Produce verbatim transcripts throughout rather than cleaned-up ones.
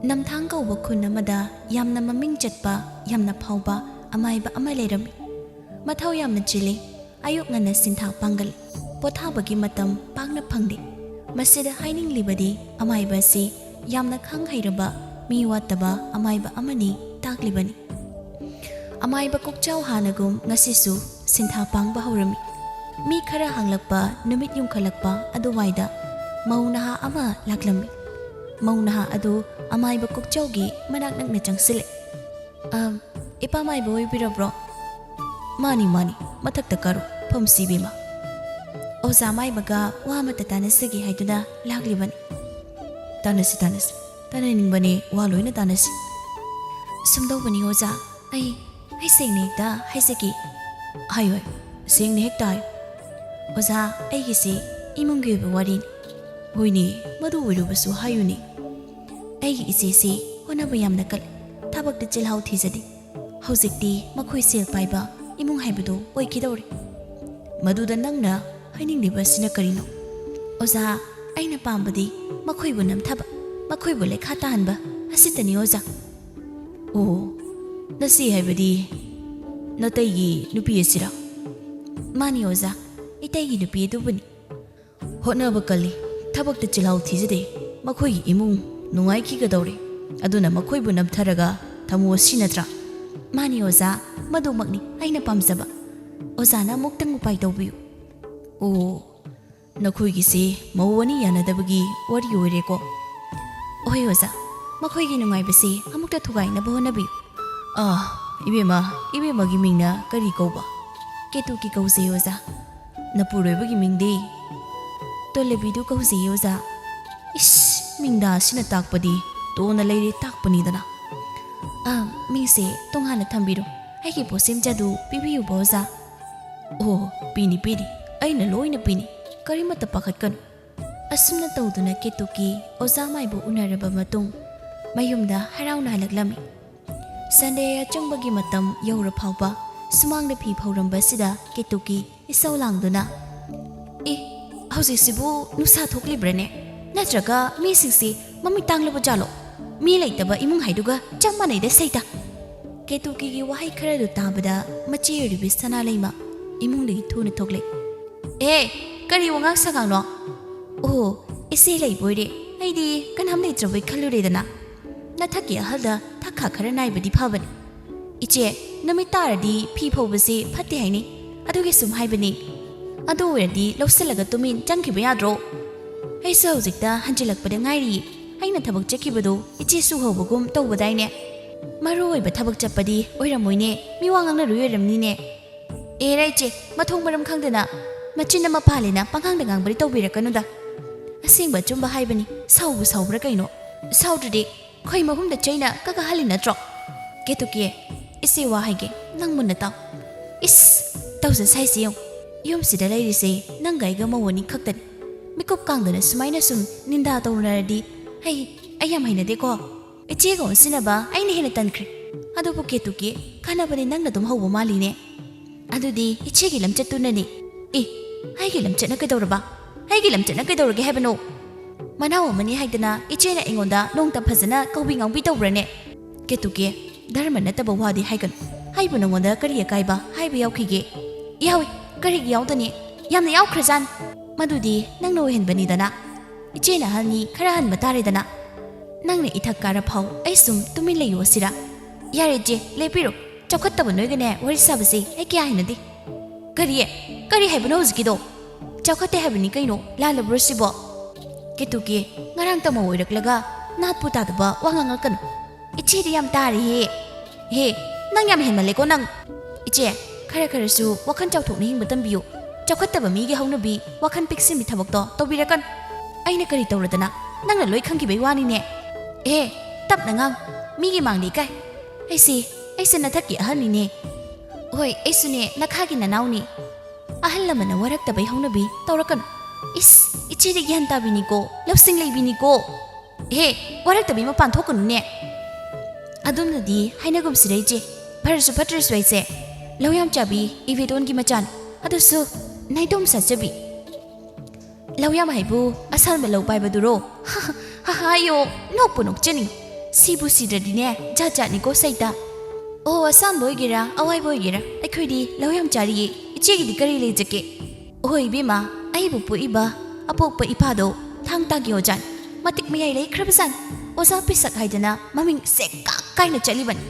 ꯅꯝꯊꯥꯡ ꯀꯧꯕ ꯈꯨꯟ ꯑꯃꯗ ꯌꯥꯝꯅ ꯃꯃꯤꯡ ꯆꯠꯄ, ꯌꯥꯝꯅ ꯐꯥꯎꯕ ꯑꯃꯥꯏꯕ ꯑꯃ ꯂꯩꯔꯝꯃꯤ꯫ ꯃꯊꯧ ꯌꯥꯝꯅ ꯆꯤꯜꯂꯤ꯫ ꯑꯌꯨꯛ ꯉꯟꯅ ꯁꯤꯟꯊꯥ ꯄꯥꯡꯒꯜꯂꯤ꯫ ꯄꯣꯊꯥꯕꯒꯤ ꯃꯇꯝ ꯄꯥꯛꯅ ꯐꯪꯗꯦ꯫ ꯃꯁꯤꯗ ꯍꯥꯏꯅꯤꯡꯂꯤꯕꯗꯤ ꯑꯃꯥꯏꯕ ꯑꯁꯤ ꯌꯥꯝꯅ ꯈꯪ ꯍꯩꯔꯕ, ꯃꯤ ꯋꯥꯠꯇꯕ ꯑꯃꯥꯏꯕ ꯑꯃꯅꯤ ꯇꯥꯛꯂꯤꯕꯅꯤ꯫ ꯑꯃꯥꯏꯕ ꯀꯣꯛꯆꯥꯎ ꯍꯥꯟꯅꯒꯨꯝ ꯉꯁꯤꯁꯨ ꯁꯤꯟꯊꯥ ꯄꯥꯡꯕ ꯍꯧꯔꯝꯃꯤ꯫ ꯃꯤ ꯈꯔ ꯍꯥꯡꯂꯛꯄ ꯅꯨꯃꯤꯠ ꯌꯨꯡꯈꯠꯂꯛꯄ ꯑꯗꯨꯋꯥꯏꯗ ꯃꯧ ꯅꯍꯥ ꯑꯃ ꯂꯥꯛꯂꯝꯃꯤ꯫ ꯃꯧ ꯅꯍꯥ ꯑꯗꯨ ꯑꯃꯥꯏꯕ ꯀꯣꯛꯆꯥꯎꯒꯤ ꯃꯅꯥꯛ ꯅꯛꯅ ꯆꯪꯁꯤꯜꯂꯦ꯫ "ꯑ, ꯏꯄꯥ ꯃꯥꯏꯕ ꯑꯣꯏꯕꯤꯔꯕ꯭ꯔꯣ?" "ꯃꯥꯅꯤ, ꯃꯥꯅꯤ, ꯃꯊꯛꯇ ꯀꯥꯔꯨ, ꯐꯝꯁꯤ ꯏꯕꯦꯝꯃ꯫ ꯑꯣꯖꯥ ꯃꯥꯏꯕꯒ ꯋꯥ ꯑꯃꯠꯇ ꯇꯥꯟꯅꯖꯒꯦ ꯍꯥꯏꯗꯨꯅ ꯂꯥꯛꯂꯤꯕꯅꯤ꯫" "ꯇꯥꯟꯅꯁꯤ, ꯇꯥꯟꯅꯁꯤ, ꯇꯥꯟꯅꯅꯤꯡꯕꯅꯤ, ꯋꯥ ꯂꯣꯏꯅ ꯇꯥꯟꯅꯁꯤ꯫" "ꯁꯨꯝꯗꯧꯕꯅꯤ ꯑꯣꯖꯥ, ꯑꯩ, ꯑꯩ ꯁꯦꯡꯅ ꯍꯦꯛꯇ ꯍꯥꯏꯖꯒꯦ꯫" "ꯍꯥꯏꯌꯨ, ꯍꯥꯏꯌꯨ, ꯁꯦꯡꯅ ꯍꯦꯛꯇ ꯍꯥꯏꯌꯨ꯫" "ꯑꯣꯖꯥ, ꯑꯩꯒꯤꯁꯤ ꯏꯃꯨꯡꯒꯤ ꯑꯣꯏꯕ ꯋꯥꯔꯤꯅꯤ꯫" "ꯍꯣꯏꯅꯦ, ꯃꯗꯨ ꯑꯣꯏꯔꯕꯁꯨ ꯍꯥꯏꯌꯨꯅꯦ꯫" "ꯑꯩꯒꯤ ꯏꯆꯦꯁꯤ ꯍꯣꯠꯅꯕ ꯌꯥꯝꯅ ꯀꯜꯂꯤ, ꯊꯕꯛꯇ ꯆꯤꯜꯍꯥꯎ ꯊꯤꯖꯗꯦ꯫ ꯍꯧꯖꯤꯛꯇꯤ ꯃꯈꯣꯏ ꯁꯦꯜ ꯄꯥꯏꯕ ꯏꯃꯨꯡ ꯍꯥꯏꯕꯗꯨ ꯑꯣꯏꯈꯤꯗꯧꯔꯦ꯫" "ꯃꯗꯨꯗ ꯅꯪꯅ ꯍꯥꯏꯅꯤꯡꯂꯤꯕ ꯑꯁꯤꯅ ꯀꯔꯤꯅꯣ?" "ꯑꯣꯖꯥ, ꯑꯩꯅ ꯄꯥꯝꯕꯗꯤ ꯃꯈꯣꯏꯕꯨ ꯅꯝꯊꯕ, ꯃꯈꯣꯏꯕꯨ ꯂꯩꯈꯥ ꯇꯥꯍꯟꯕ ꯑꯁꯤꯇꯅꯤ ꯑꯣꯖꯥ꯫" "ꯑꯣ, ꯅꯆꯦ ꯍꯥꯏꯕꯗꯤ ꯅꯇꯩꯒꯤ ꯅꯨꯄꯤ ꯑꯁꯤꯔꯥ?" "ꯃꯥꯅꯤ ꯑꯣꯖꯥ, ꯏꯇꯩꯒꯤ ꯅꯨꯄꯤ ꯑꯗꯨꯕꯨꯅꯤ꯫" "ꯍꯣꯠꯅꯕ ꯀꯜꯂꯤ, ꯊꯕꯛꯇ ꯆꯤꯜꯍꯥꯎ ꯊꯤꯖꯗꯦ, ꯃꯈꯣꯏꯒꯤ ꯏꯃꯨꯡ ꯅꯨꯡꯉꯥꯏꯈꯤꯒꯗꯧꯔꯦ꯫ ꯑꯗꯨꯅ ꯃꯈꯣꯏꯕꯨ ꯅꯝꯊꯔꯒ ꯊꯝꯃꯨ ꯑꯁꯤ ꯅꯠꯇ꯭ꯔꯥ?" "ꯃꯥꯅꯤ ꯑꯣꯖꯥ, ꯃꯗꯨꯃꯛꯅꯤ ꯑꯩꯅ ꯄꯥꯝꯖꯕ꯫ ꯑꯣꯖꯥꯅ ꯑꯃꯨꯛꯇꯪ ꯎꯄꯥꯏ ꯇꯧꯕꯤꯌꯨ꯫" "ꯑꯣ, ꯅꯈꯣꯏꯒꯤꯁꯦ ꯃꯧ ꯑꯅꯤ ꯌꯥꯅꯗꯕꯒꯤ ꯋꯥꯔꯤ ꯑꯣꯏꯔꯦꯀꯣ?" "ꯍꯣꯏ ꯑꯣꯖꯥ, ꯃꯈꯣꯏꯒꯤ ꯅꯨꯡꯉꯥꯏꯕꯁꯦ ꯑꯃꯨꯛꯇ ꯊꯨꯒꯥꯏꯅꯕ ꯍꯣꯠꯅꯕꯤꯌꯨ꯫" "ꯑꯥ, ꯏꯕꯦꯝꯃ, ꯏꯕꯦꯝꯃꯒꯤ ꯃꯤꯡꯅ ꯀꯔꯤ ꯀꯧꯕ?" "ꯀꯦꯇꯨꯀꯤ ꯀꯧꯖꯩ ꯑꯣꯖꯥ꯫" "ꯅꯄꯨꯔꯣꯏꯕꯒꯤ ꯃꯤꯡꯗꯤ?" "ꯇꯣꯂꯦꯕꯤꯗꯨ ꯀꯧꯖꯩ ꯑꯣꯖꯥ꯫" "ꯏꯁ, ꯃꯤꯡꯗꯥ ꯑꯁꯤꯅ ꯇꯥꯛꯄꯗꯤ ꯇꯣꯟꯅ ꯂꯩꯔꯦ ꯇꯥꯛꯄꯅꯤꯗꯅ꯫" "ꯑꯥ, ꯃꯤꯡꯁꯦ ꯇꯣꯉꯥꯟꯅ ꯊꯝꯕꯤꯔꯣ, ꯑꯩꯒꯤ ꯄꯣꯠꯁꯦꯝꯖꯗꯨ ꯄꯤꯕꯤꯌꯨꯕ ꯑꯣꯖꯥ꯫" "ꯑꯣ, ꯄꯤꯅꯤ, ꯄꯤꯅꯤ, ꯑꯩꯅ ꯂꯣꯏꯅ ꯄꯤꯅꯤ, ꯀꯔꯤꯃꯠꯇ ꯄꯥꯈꯠꯀꯅꯨ꯫" ꯑꯁꯨꯝꯅ ꯇꯧꯗꯨꯅ ꯀꯦꯇꯨꯀꯤ ꯑꯣꯖꯥ ꯃꯥꯏꯕꯨ ꯎꯅꯔꯕ ꯃꯇꯨꯡ ꯃꯌꯨꯝꯗ ꯍꯔꯥꯎꯅ ꯍꯜꯂꯛꯂꯝꯃꯤ꯫ ꯁꯟꯗꯦ ꯑꯆꯪꯕꯒꯤ ꯃꯇꯝ ꯌꯧꯔ ꯐꯥꯎꯕ ꯁꯨꯃꯥꯡꯗ ꯐꯤ ꯐꯧꯔꯝꯕ ꯑꯁꯤꯗ ꯀꯦꯇꯨꯀꯤ ꯏꯁꯧ ꯂꯥꯡꯗꯨꯅ, "ꯑꯦ, ꯍꯧꯖꯤꯛꯁꯤꯕꯨ ꯅꯨꯡꯁꯥ ꯊꯣꯛꯂꯤꯕ꯭ꯔꯅꯦ? ꯅꯠꯇ꯭ꯔꯒ ꯃꯤꯁꯤꯡꯁꯤ ꯃꯃꯤꯠ ꯇꯥꯡꯂꯕ ꯖꯥꯠꯂꯣ?" ꯃꯤ ꯂꯩꯇꯕ ꯏꯃꯨꯡ ꯍꯥꯏꯗꯨꯒ ꯆꯞ ꯃꯥꯟꯅꯩꯗ ꯁꯩꯇ꯫ ꯀꯦꯇꯨꯀꯤꯒꯤ ꯋꯥꯍꯩ ꯈꯔꯗꯨ ꯇꯥꯕꯗ ꯃꯆꯦ ꯑꯣꯏꯔꯤꯕꯤ ꯁꯅꯥ ꯂꯩꯃ ꯏꯃꯨꯡꯗꯒꯤ ꯊꯨꯅ ꯊꯣꯛꯂꯛꯏ꯫ ꯑꯦ, ꯀꯔꯤ ꯋꯥꯉꯥꯡ ꯁꯉꯥꯡꯅꯣ? ꯑꯣ, ꯏꯆꯦ ꯂꯩꯕꯣꯏꯔꯦ꯫ ꯑꯩꯗꯤ ꯀꯅꯥꯝ ꯂꯩꯇ꯭ꯔꯕꯣꯏ ꯈꯜꯂꯨꯔꯦꯗꯅ꯫ ꯅꯊꯛꯀꯤ ꯑꯍꯜꯗ ꯊꯛꯈꯥ ꯈꯔ ꯅꯥꯏꯕꯗꯤ ꯐꯕꯅꯤ꯫ ꯏꯆꯦ, ꯅꯨꯃꯤꯠ ꯇꯥꯔꯗꯤ ꯐꯤ ꯐꯧꯕꯁꯦ ꯐꯠꯇꯦ ꯍꯥꯏꯅꯩ꯫ ꯑꯗꯨꯒꯤ ꯁꯨꯝ ꯍꯥꯏꯕꯅꯤ꯫ ꯑꯗꯨ ꯑꯣꯏꯔꯗꯤ ꯂꯧꯁꯤꯜꯂꯒ ꯇꯨꯃꯤꯟ ꯆꯪꯈꯤꯕ ꯌꯥꯗ꯭ꯔꯣ? ꯑꯩꯁꯨ ꯍꯧꯖꯤꯛꯇ ꯍꯟꯖꯤꯜꯂꯛꯄꯗ ꯉꯥꯏꯔꯤꯌꯦ꯫ ꯑꯩꯅ ꯊꯕꯛ ꯆꯠꯈꯤꯕꯗꯣ ꯏꯆꯦ ꯁꯨꯍꯧꯕꯒꯨꯝ ꯇꯧꯕꯗꯥꯏꯅꯦ? ꯃꯔꯨ ꯑꯣꯏꯕ ꯊꯕꯛ ꯆꯠꯄꯗꯤ ꯑꯣꯏꯔꯝꯃꯣꯏꯅꯦ, ꯃꯤ ꯋꯥ ꯉꯥꯡꯅꯔꯨꯏ ꯑꯣꯏꯔꯝꯅꯤꯅꯦ꯫ ꯑꯦꯔꯥ ꯏꯆꯦ, ꯃꯊꯣꯡ ꯃꯔꯝ ꯈꯪꯗꯅ ꯃꯆꯤꯟ ꯑꯃ ꯄꯥꯜꯂꯦꯅ ꯄꯉꯥꯡꯗ ꯉꯥꯡꯕꯗꯤ ꯇꯧꯕꯤꯔꯛꯀꯅꯨꯗ꯫ ꯑꯁꯦꯡꯕ ꯑꯆꯨꯝꯕ ꯍꯥꯏꯕꯅꯤ, ꯁꯥꯎꯕꯨ ꯁꯥꯎꯕ꯭ꯔꯥ ꯀꯩꯅꯣ? ꯁꯥꯎꯗ꯭ꯔꯗꯤ ꯈꯣꯏ ꯃꯍꯨꯝꯗ ꯆꯩꯅ ꯀꯛꯀ ꯍꯜꯂꯤ ꯅꯠꯇ꯭ꯔꯣ? ꯀꯦꯇꯨꯀꯤ, ꯏꯆꯦ ꯋꯥ ꯍꯥꯏꯒꯦ, ꯅꯪ ꯃꯨꯟꯅ ꯇꯥꯎ꯫ ꯏꯁ, ꯇꯧꯖ ꯁꯥꯏꯁꯦ ꯌꯦꯡꯉꯨ꯫ ꯌꯨꯝꯁꯤꯗ ꯂꯩꯔꯤꯁꯦ ꯅꯪꯒ ꯑꯩꯒ ꯃꯧ ꯑꯅꯤ ꯈꯛꯇꯅꯤ꯫ ꯃꯤꯀꯨꯞ ꯀꯥꯡꯗꯅ ꯁꯨꯃꯥꯏꯅ ꯁꯨꯝ ꯅꯤꯟꯗꯥ ꯇꯧꯅꯔꯗꯤ ꯑꯩ, ꯑꯩ ꯌꯥꯝ ꯍꯩꯅꯗꯦꯀꯣ꯫ ꯏꯆꯦꯒ ꯑꯣꯟꯁꯤꯟꯅꯕ ꯑꯩꯅ ꯍꯦꯟꯅ ꯇꯟꯈ꯭ꯔꯦ꯫ ꯑꯗꯨꯕꯨ ꯀꯦꯇꯨꯀꯤ, ꯈꯟꯅꯕꯗꯤ ꯅꯪꯅ ꯑꯗꯨꯝ ꯍꯧꯕ ꯃꯥꯜꯂꯤꯅꯦ꯫ ꯑꯗꯨꯗꯤ ꯏꯆꯦꯒꯤ ꯂꯝꯆꯠꯇꯨꯅꯅꯤ꯫ ꯑꯦ, ꯑꯩꯒꯤ ꯂꯝꯆꯠꯅ ꯀꯩꯗꯧꯔꯕ? ꯑꯩꯒꯤ ꯂꯝꯆꯠꯅ ꯀꯩꯗꯧꯔꯒꯦ ꯍꯥꯏꯕꯅꯣ? ꯃꯅꯥꯎ ꯑꯃꯅꯤ ꯍꯥꯏꯗꯅ ꯏꯆꯦꯅ ꯑꯩꯉꯣꯟꯗ ꯅꯣꯡꯇ ꯐꯖꯅ ꯀꯧꯕꯤ ꯉꯥꯡꯕꯤ ꯇꯧꯕ꯭ꯔꯅꯦ? ꯀꯦꯇꯨꯀꯤ, ꯙꯔꯃ ꯅꯠꯇꯕ ꯋꯥꯗꯤ ꯍꯥꯏꯒꯅꯨ꯫ ꯑꯩꯕꯨ ꯅꯉꯣꯟꯗ ꯀꯔꯤ ꯑꯀꯥꯏꯕ ꯍꯥꯏꯕ ꯌꯥꯎꯈꯤꯒꯦ? ꯌꯥꯎꯏ꯫ ꯀꯔꯤꯒꯤ ꯌꯥꯎꯗꯅꯤ? ꯌꯥꯝꯅ ꯌꯥꯎꯈ꯭ꯔꯖꯥꯠꯅꯤ꯫ ꯃꯗꯨꯗꯤ ꯅꯪꯅ ꯑꯣꯏꯍꯟꯕꯅꯤꯗꯅ꯫ ꯏꯆꯦꯅ ꯑꯍꯜꯅꯤ, ꯈꯔ ꯍꯟꯕ ꯇꯥꯔꯦꯗꯅ꯫ ꯅꯪꯅ ꯏꯊꯛ ꯀꯥꯔ ꯐꯥꯎ ꯑꯩ ꯁꯨꯝ ꯇꯨꯃꯤꯟ ꯂꯩꯌꯨ ꯑꯁꯤꯔꯥ? ꯌꯥꯔꯦ ꯏꯆꯦ, ꯂꯦꯞꯄꯤꯔꯣ꯫ ꯆꯥꯎꯈꯠꯇꯕ ꯅꯣꯏꯒꯅꯦ ꯋꯥꯔꯤ ꯁꯥꯕꯁꯦ ꯑꯩ ꯀꯌꯥ ꯍꯩꯅꯗꯦ꯫ ꯀꯔꯤ? ꯀꯔꯤ ꯍꯥꯏꯕꯅꯣ ꯍꯧꯖꯤꯛꯀꯤꯗꯣ? ꯆꯥꯎꯈꯠꯇꯦ ꯍꯥꯏꯕꯅꯤ ꯀꯩꯅꯣ, ꯂꯥꯜꯂꯕ꯭ꯔꯣ ꯁꯤꯕꯣ? ꯀꯦꯇꯨꯀꯤ, ꯉꯔꯥꯡ ꯇꯝꯃꯧ ꯑꯣꯏꯔꯛꯂꯒ ꯅꯥꯠꯄꯨ ꯇꯥꯗꯕ ꯋꯥ ꯉꯥꯡꯉꯛꯀꯅꯨ꯫ ꯏꯆꯦꯗꯤ ꯌꯥꯝ ꯇꯥꯔꯦꯍꯦ꯫ ꯍꯦ, ꯅꯪ ꯌꯥꯝ ꯍꯦꯟꯃꯜꯂꯦꯀꯣ ꯅꯪ꯫ ꯏꯆꯦ, ꯈꯔ ꯈꯔꯁꯨ ꯋꯥꯈꯜ ꯆꯥꯎꯊꯣꯛꯅ ꯍꯤꯡꯕ ꯇꯝꯕꯤꯌꯨ꯫ ꯆꯥꯎꯈꯠꯇꯕ ꯃꯤꯒꯤ ꯍꯧꯅꯕꯤ, ꯋꯥꯈꯜ ꯄꯤꯛꯁꯤꯟꯕꯤ ꯊꯕꯛꯇꯣ ꯇꯧꯕꯤꯔꯛꯀꯅꯨ꯫ ꯑꯩꯅ ꯀꯔꯤ ꯇꯧꯔꯗꯅ? ꯅꯪꯅ ꯂꯣꯏ ꯈꯪꯈꯤꯕꯩ ꯋꯥꯅꯤꯅꯦ꯫ ꯑꯦ, ꯇꯞꯅ ꯉꯥꯡ꯫ ꯃꯤꯒꯤ ꯃꯥꯡꯗ ꯏꯀꯥꯏ꯫ ꯑꯩꯁꯦ, ꯑꯩꯁꯦ ꯅꯊꯛꯀꯤ ꯑꯍꯜꯅꯤꯅꯦ꯫ ꯍꯣꯏ, ꯑꯩꯁꯨꯅꯦ ꯅꯈꯥꯒꯤ ꯅꯅꯥꯎꯅꯤ꯫ ꯑꯍꯜ ꯂꯃꯟꯅ ꯋꯥꯔꯛꯇꯕꯩ ꯍꯧꯅꯕꯤ ꯇꯧꯔꯛꯀꯅꯨ꯫ ꯏꯁ, ꯏꯆꯦꯗꯤ ꯒ꯭ꯌꯥꯟ ꯇꯥꯕꯤꯅꯤꯀꯣ, ꯂꯧꯁꯤꯡ ꯂꯩꯕꯤꯅꯤꯀꯣ꯫ ꯍꯦ, ꯋꯥꯔꯛꯇꯕꯤ ꯃꯄꯥꯟ ꯊꯣꯛꯀꯅꯨꯅꯦ꯫ ꯑꯗꯨꯝꯅꯗꯤ ꯍꯥꯏꯅꯒꯨꯝꯁꯤꯔ ꯏꯆꯦ, ꯐꯔꯁꯨ ꯐꯠꯇ꯭ꯔꯁꯨ ꯑꯩꯁꯦ ꯂꯧꯌꯥꯝ ꯆꯥꯕꯤ ꯏꯕꯦꯗꯣꯟꯒꯤ ꯃꯆꯥꯅꯤ꯫ ꯑꯗꯨꯁꯨ ꯅꯥꯏꯇꯣꯝ ꯁꯥꯠꯆꯕꯤ꯫ ꯂꯧꯌꯥꯝ ꯍꯥꯏꯕꯨ ꯑꯁꯥꯟꯕ ꯂꯧ ꯄꯥꯏꯕꯗꯨꯔꯣ? ꯍꯥꯏꯌꯣ, ꯅꯣꯛꯄꯨ ꯅꯣꯛꯆꯅꯤ꯫ ꯁꯤꯕꯨ ꯁꯤꯗ꯭ꯔꯗꯤꯅꯦ, ꯖꯥꯠ ꯖꯥꯠꯅꯤꯀꯣ ꯁꯩꯇ꯫ ꯑꯣ, ꯑꯁꯥꯝꯕ ꯑꯣꯏꯒꯦꯔꯥ, ꯑꯋꯥꯏꯕ ꯑꯣꯏꯒꯦꯔꯥ, ꯑꯩꯈꯣꯏꯗꯤ ꯂꯧ ꯌꯥꯝ ꯆꯥꯔꯤꯌꯦ꯫ ꯏꯆꯦꯒꯤꯗꯤ ꯀꯔꯤ ꯂꯩꯖꯒꯦ? ꯑꯣꯍꯣ ꯏꯕꯦꯝꯃ, ꯑꯩꯕꯨ ꯄꯣꯛꯏꯕ ꯑꯄꯣꯛꯄ ꯏꯄꯥꯗꯣ ꯊꯥꯡ ꯇꯥꯒꯤ ꯑꯣꯖꯥꯅꯤ꯫ ꯃꯇꯤꯛ ꯃꯌꯥꯏ ꯂꯩꯈ꯭ꯔꯕꯖꯥꯠꯅꯤ꯫ ꯑꯣꯖꯥ ꯄꯤꯁꯛ ꯍꯥꯏꯗꯅ ꯃꯃꯤꯡ ꯁꯦꯛ ꯀꯥꯛ ꯀꯥꯏꯅ ꯆꯠꯂꯤꯕꯅꯤ꯫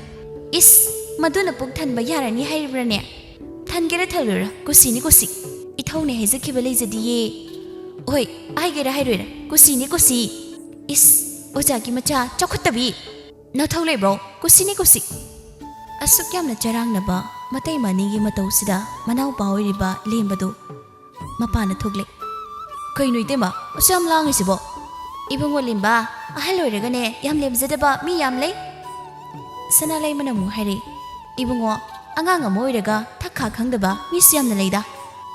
ꯏꯁ, ꯃꯗꯨꯅ ꯄꯨꯛ ꯊꯟꯕ ꯌꯥꯔꯅꯤ ꯍꯥꯏꯔꯤꯕ꯭ꯔꯅꯦ? ꯊꯟꯒꯦꯔꯥ ꯊꯜꯂꯣꯏꯔꯥ, ꯀꯨꯁꯤꯅꯤ ꯀꯨꯁꯤ꯫ ꯏꯊꯧꯅꯦ ꯍꯥꯏꯖꯈꯤꯕ ꯂꯩꯖꯗꯤꯌꯦ꯫ ꯍꯣꯏ, ꯍꯥꯏꯒꯦꯔꯥ ꯍꯥꯏꯔꯣꯏꯔꯥ, ꯀꯨꯁꯤꯅꯤ ꯀꯨꯁꯤ꯫ ꯏꯁ, ꯑꯣꯖꯥꯒꯤ ꯃꯆꯥ ꯆꯥꯎꯈꯠꯇꯕꯤ꯫ ꯅꯊꯧ ꯂꯩꯕ꯭ꯔꯣ? ꯀꯨꯁꯤꯅꯤ ꯀꯨꯁꯤ꯫ ꯑꯁꯨꯛ ꯌꯥꯝꯅ ꯆꯔꯥꯡꯅꯕ ꯃꯇꯩ ꯃꯅꯤꯒꯤ ꯃꯇꯧꯁꯤꯗ ꯃꯅꯥꯎꯄꯥ ꯑꯣꯏꯔꯤꯕ ꯂꯦꯝꯕꯗꯨ ꯃꯄꯥꯟꯗ ꯊꯣꯛꯂꯦ꯫ "ꯀꯩꯅꯣ ꯏꯇꯩꯃ, ꯑꯁꯨꯛ ꯌꯥꯝ ꯂꯥꯡꯉꯤꯁꯤꯕꯣ?" "ꯏꯕꯨꯡꯉꯣ ꯂꯦꯝꯕ, ꯑꯍꯜ ꯑꯣꯏꯔꯒꯅꯦ ꯌꯥꯝ ꯂꯦꯝꯖꯗꯕ ꯃꯤ ꯌꯥꯝ ꯂꯩ꯫" ꯁꯅꯥꯂꯩꯃꯅ ꯑꯃꯨꯛ ꯍꯥꯏꯔꯦ, "ꯏꯕꯨꯡꯉꯣ, ꯑꯉꯥꯡ ꯑꯃ ꯑꯣꯏꯔꯒ ꯊꯛꯈꯥ ꯈꯪꯗꯕ ꯃꯤꯁꯨ ꯌꯥꯝꯅ ꯂꯩꯗ꯫"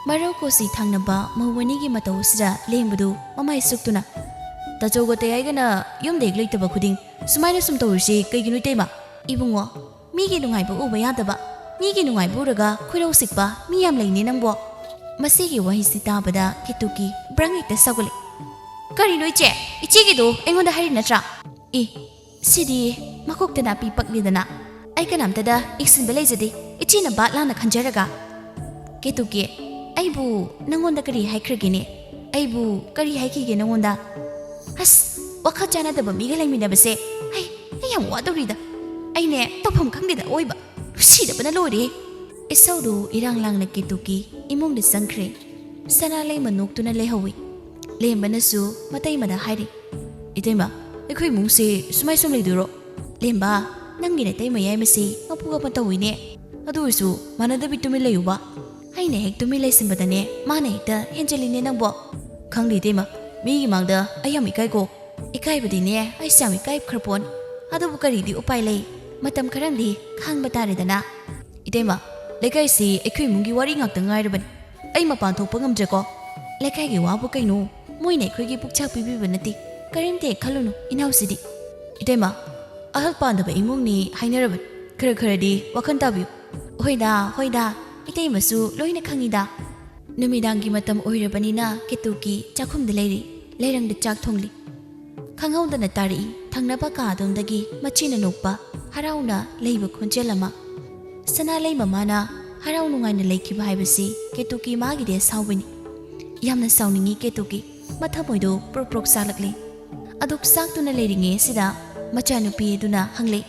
ꯃꯔꯧ ꯀꯣꯁꯤ ꯊꯥꯡꯅꯕ ꯃꯧ ꯑꯅꯤꯒꯤ ꯃꯇꯧ ꯑꯁꯤꯗ ꯂꯦꯝꯕꯗꯨ ꯃꯃꯥꯏ ꯁꯨꯛꯇꯨꯅ, "ꯇꯥꯆꯧꯒ ꯇꯌꯥꯏꯒꯅ ꯌꯨꯝꯗ ꯍꯦꯛ ꯂꯩꯇꯕ ꯈꯨꯗꯤꯡ ꯁꯨꯃꯥꯏꯅ ꯁꯨꯝ ꯇꯧꯔꯤꯁꯤ ꯀꯩꯒꯤꯅꯣ ꯏꯇꯩꯃ?" "ꯏꯕꯨꯡꯉꯣ, ꯃꯤꯒꯤ ꯅꯨꯡꯉꯥꯏꯕ ꯎꯕ ꯌꯥꯗꯕ, ꯃꯤꯒꯤ ꯅꯨꯡꯉꯥꯏꯕ ꯎꯔꯒ ꯈꯣꯏꯔꯧ ꯁꯤꯛꯄ ꯃꯤ ꯌꯥꯝ ꯂꯩꯅꯦ ꯅꯪꯕꯣ꯫" ꯃꯁꯤꯒꯤ ꯋꯥꯍꯩꯁꯤ ꯇꯥꯕꯗ ꯀꯦꯇꯨꯀꯤ ꯕ꯭ꯔꯪ ꯍꯦꯛꯇ ꯁꯥꯎꯒꯠꯂꯦ꯫ "ꯀꯔꯤꯅꯣ ꯏꯆꯦ? ꯏꯆꯦꯒꯤꯗꯣ ꯑꯩꯉꯣꯟꯗ ꯍꯥꯏꯔꯤ ꯅꯠꯇ꯭ꯔꯥ?" "ꯑꯦ, ꯁꯤꯗꯤ ꯃꯀꯣꯛꯇ ꯅꯥꯄꯤ ꯄꯛꯂꯤꯗꯅ꯫ ꯑꯩ ꯀꯅꯥꯝꯇꯗ ꯏꯛꯁꯤꯟꯕ ꯂꯩꯖꯗꯦ꯫ ꯏꯆꯦꯅ ꯚꯥꯞ ꯂꯥꯟꯅ ꯈꯟꯖꯔꯒ꯫" "ꯀꯦꯇꯨꯀꯤ, ꯑꯩꯕꯨ ꯅꯪꯉꯣꯟꯗ ꯀꯔꯤ ꯍꯥꯏꯈ꯭ꯔꯒꯦꯅꯦ? ꯑꯩꯕꯨ ꯀꯔꯤ ꯍꯥꯏꯈꯤꯒꯦ ꯅꯪꯉꯣꯟꯗ? ꯑꯁ, ꯋꯥꯈꯜ ꯆꯥꯟꯅꯗꯕ ꯃꯤꯒ ꯂꯩꯃꯤꯟꯅꯕꯁꯦ ꯑꯩ, ꯑꯩ ꯌꯥꯝ ꯋꯥꯗꯧꯔꯤꯗ꯫ ꯑꯩꯅꯦ ꯇꯧꯐꯝ ꯈꯪꯗꯦꯗ ꯑꯣꯏꯕ꯫ ꯅꯨꯡꯁꯤꯗꯕꯅ ꯂꯣꯏꯔꯦ꯫" ꯏꯁꯧꯗꯨ ꯏꯔꯥꯡ ꯂꯥꯡꯅ ꯀꯦꯇꯨꯀꯤ ꯏꯃꯨꯡꯗ ꯆꯪꯈ꯭ꯔꯦ꯫ ꯁꯅꯥꯂꯩꯃ ꯅꯣꯛꯇꯨꯅ ꯂꯩꯍꯧꯏ꯫ ꯂꯦꯝꯕꯅꯁꯨ ꯃꯇꯩꯃꯗ ꯍꯥꯏꯔꯤ, "ꯏꯇꯩꯃ, ꯑꯩꯈꯣꯏ ꯏꯃꯨꯡꯁꯦ ꯁꯨꯃꯥꯏ ꯁꯨꯝ ꯂꯩꯗꯣꯏꯔꯣ? ꯂꯦꯝꯕ, ꯅꯪꯒꯤ ꯅꯇꯩꯃ ꯌꯥꯏꯃꯁꯤ ꯃꯄꯨ ꯑꯃ ꯇꯧꯏꯅꯦ꯫ ꯑꯗꯨ ꯑꯣꯏꯔꯁꯨ ꯃꯥꯟꯅꯗꯕꯤ ꯇꯨꯃꯤꯟ ꯂꯩꯌꯨꯕ꯫" ꯑꯩꯅ ꯍꯦꯛ ꯇꯨꯃꯤꯟ ꯂꯩꯁꯤꯟꯕꯗꯅꯦ ꯃꯥꯅ ꯍꯦꯛꯇ ꯍꯦꯟꯖꯜꯂꯤꯅꯦ ꯅꯪꯕꯣ꯫ "ꯈꯪꯗꯦ ꯏꯇꯩꯃ, ꯃꯤꯒꯤ ꯃꯥꯡꯗ ꯑꯩ ꯌꯥꯝ ꯏꯀꯥꯏꯀꯣ꯫" "ꯏꯀꯥꯏꯕꯗꯤꯅꯦ ꯑꯩꯁꯨ ꯌꯥꯝ ꯏꯀꯥꯏꯈ꯭ꯔ ꯄꯣꯠ꯫ ꯑꯗꯨꯕꯨ ꯀꯔꯤꯗꯤ ꯎꯄꯥꯏ ꯂꯩ? ꯃꯇꯝ ꯈꯔꯪꯗꯤ ꯈꯥꯡꯕ ꯇꯥꯔꯦꯗꯅ꯫" "ꯏꯇꯩꯃ, ꯂꯩꯀꯥꯏꯁꯤ ꯑꯩꯈꯣꯏ ꯏꯃꯨꯡꯒꯤ ꯋꯥꯔꯤ ꯉꯥꯛꯇ ꯉꯥꯏꯔꯕꯅꯤ꯫ ꯑꯩ ꯃꯄꯥꯟ ꯊꯣꯛꯄ ꯉꯝꯗ꯭ꯔꯦꯀꯣ꯫" "ꯂꯩꯀꯥꯏꯒꯤ ꯋꯥꯕꯨ ꯀꯩꯅꯣ? ꯃꯣꯏꯅ ꯑꯩꯈꯣꯏꯒꯤ ꯄꯨꯛꯆꯥꯛ ꯄꯤꯕꯤꯕ ꯅꯠꯇꯦ꯫ ꯀꯔꯤꯝꯇ ꯍꯦꯛ ꯈꯜꯂꯨꯅꯨ ꯏꯅꯥꯎꯁꯤꯗꯤ꯫" "ꯏꯇꯩꯃ, ꯑꯍꯜ ꯄꯥꯟꯗꯕ ꯏꯃꯨꯡꯅꯤ ꯍꯥꯏꯅꯔꯕꯅꯤ꯫ ꯈꯔ ꯈꯔꯗꯤ ꯋꯥꯈꯜ ꯇꯥꯕꯤꯌꯨ꯫" "ꯍꯣꯏꯗ, ꯍꯣꯏꯗ, ꯏꯇꯩꯃꯁꯨ ꯂꯣꯏꯅ ꯈꯪꯉꯤꯗ꯫" ꯅꯨꯃꯤꯗꯥꯡꯒꯤ ꯃꯇꯝ ꯑꯣꯏꯔꯕꯅꯤꯅ ꯀꯦꯇꯨꯀꯤ ꯆꯥꯛꯈꯨꯝꯗ ꯂꯩꯔꯤ꯫ ꯂꯩꯔꯪꯗ ꯆꯥꯛ ꯊꯣꯡꯂꯤ꯫ ꯈꯪꯍꯧꯗꯅ ꯇꯥꯔꯛꯏ ꯊꯪꯅꯕ ꯀꯥ ꯑꯗꯣꯝꯗꯒꯤ ꯃꯆꯦꯅ ꯅꯣꯛꯄ, ꯍꯔꯥꯎꯅ ꯂꯩꯕ ꯈꯣꯟꯖꯦꯜ ꯑꯃ꯫ ꯁꯅꯥꯂꯩ ꯃꯃꯥꯅ ꯍꯔꯥꯎ ꯅꯨꯡꯉꯥꯏꯅ ꯂꯩꯈꯤꯕ ꯍꯥꯏꯕꯁꯤ ꯀꯦꯇꯨꯀꯤ ꯃꯥꯒꯤꯗꯤ ꯑꯁꯥꯎꯕꯅꯤ꯫ ꯌꯥꯝꯅ ꯁꯥꯎꯅꯤꯡꯉꯤ ꯀꯦꯇꯨꯀꯤ꯫ ꯃꯊꯃꯣꯏꯗꯣ ꯄ꯭ꯔꯣꯛ ꯄ꯭ꯔꯣꯛ ꯆꯥꯛꯂꯛꯂꯤ꯫ ꯑꯗꯨꯛ ꯆꯥꯛꯇꯨꯅ ꯂꯩꯔꯤꯉꯩ ꯑꯁꯤꯗ ꯃꯆꯥꯅꯨꯄꯤ ꯑꯗꯨꯅ ꯍꯪꯂꯦ,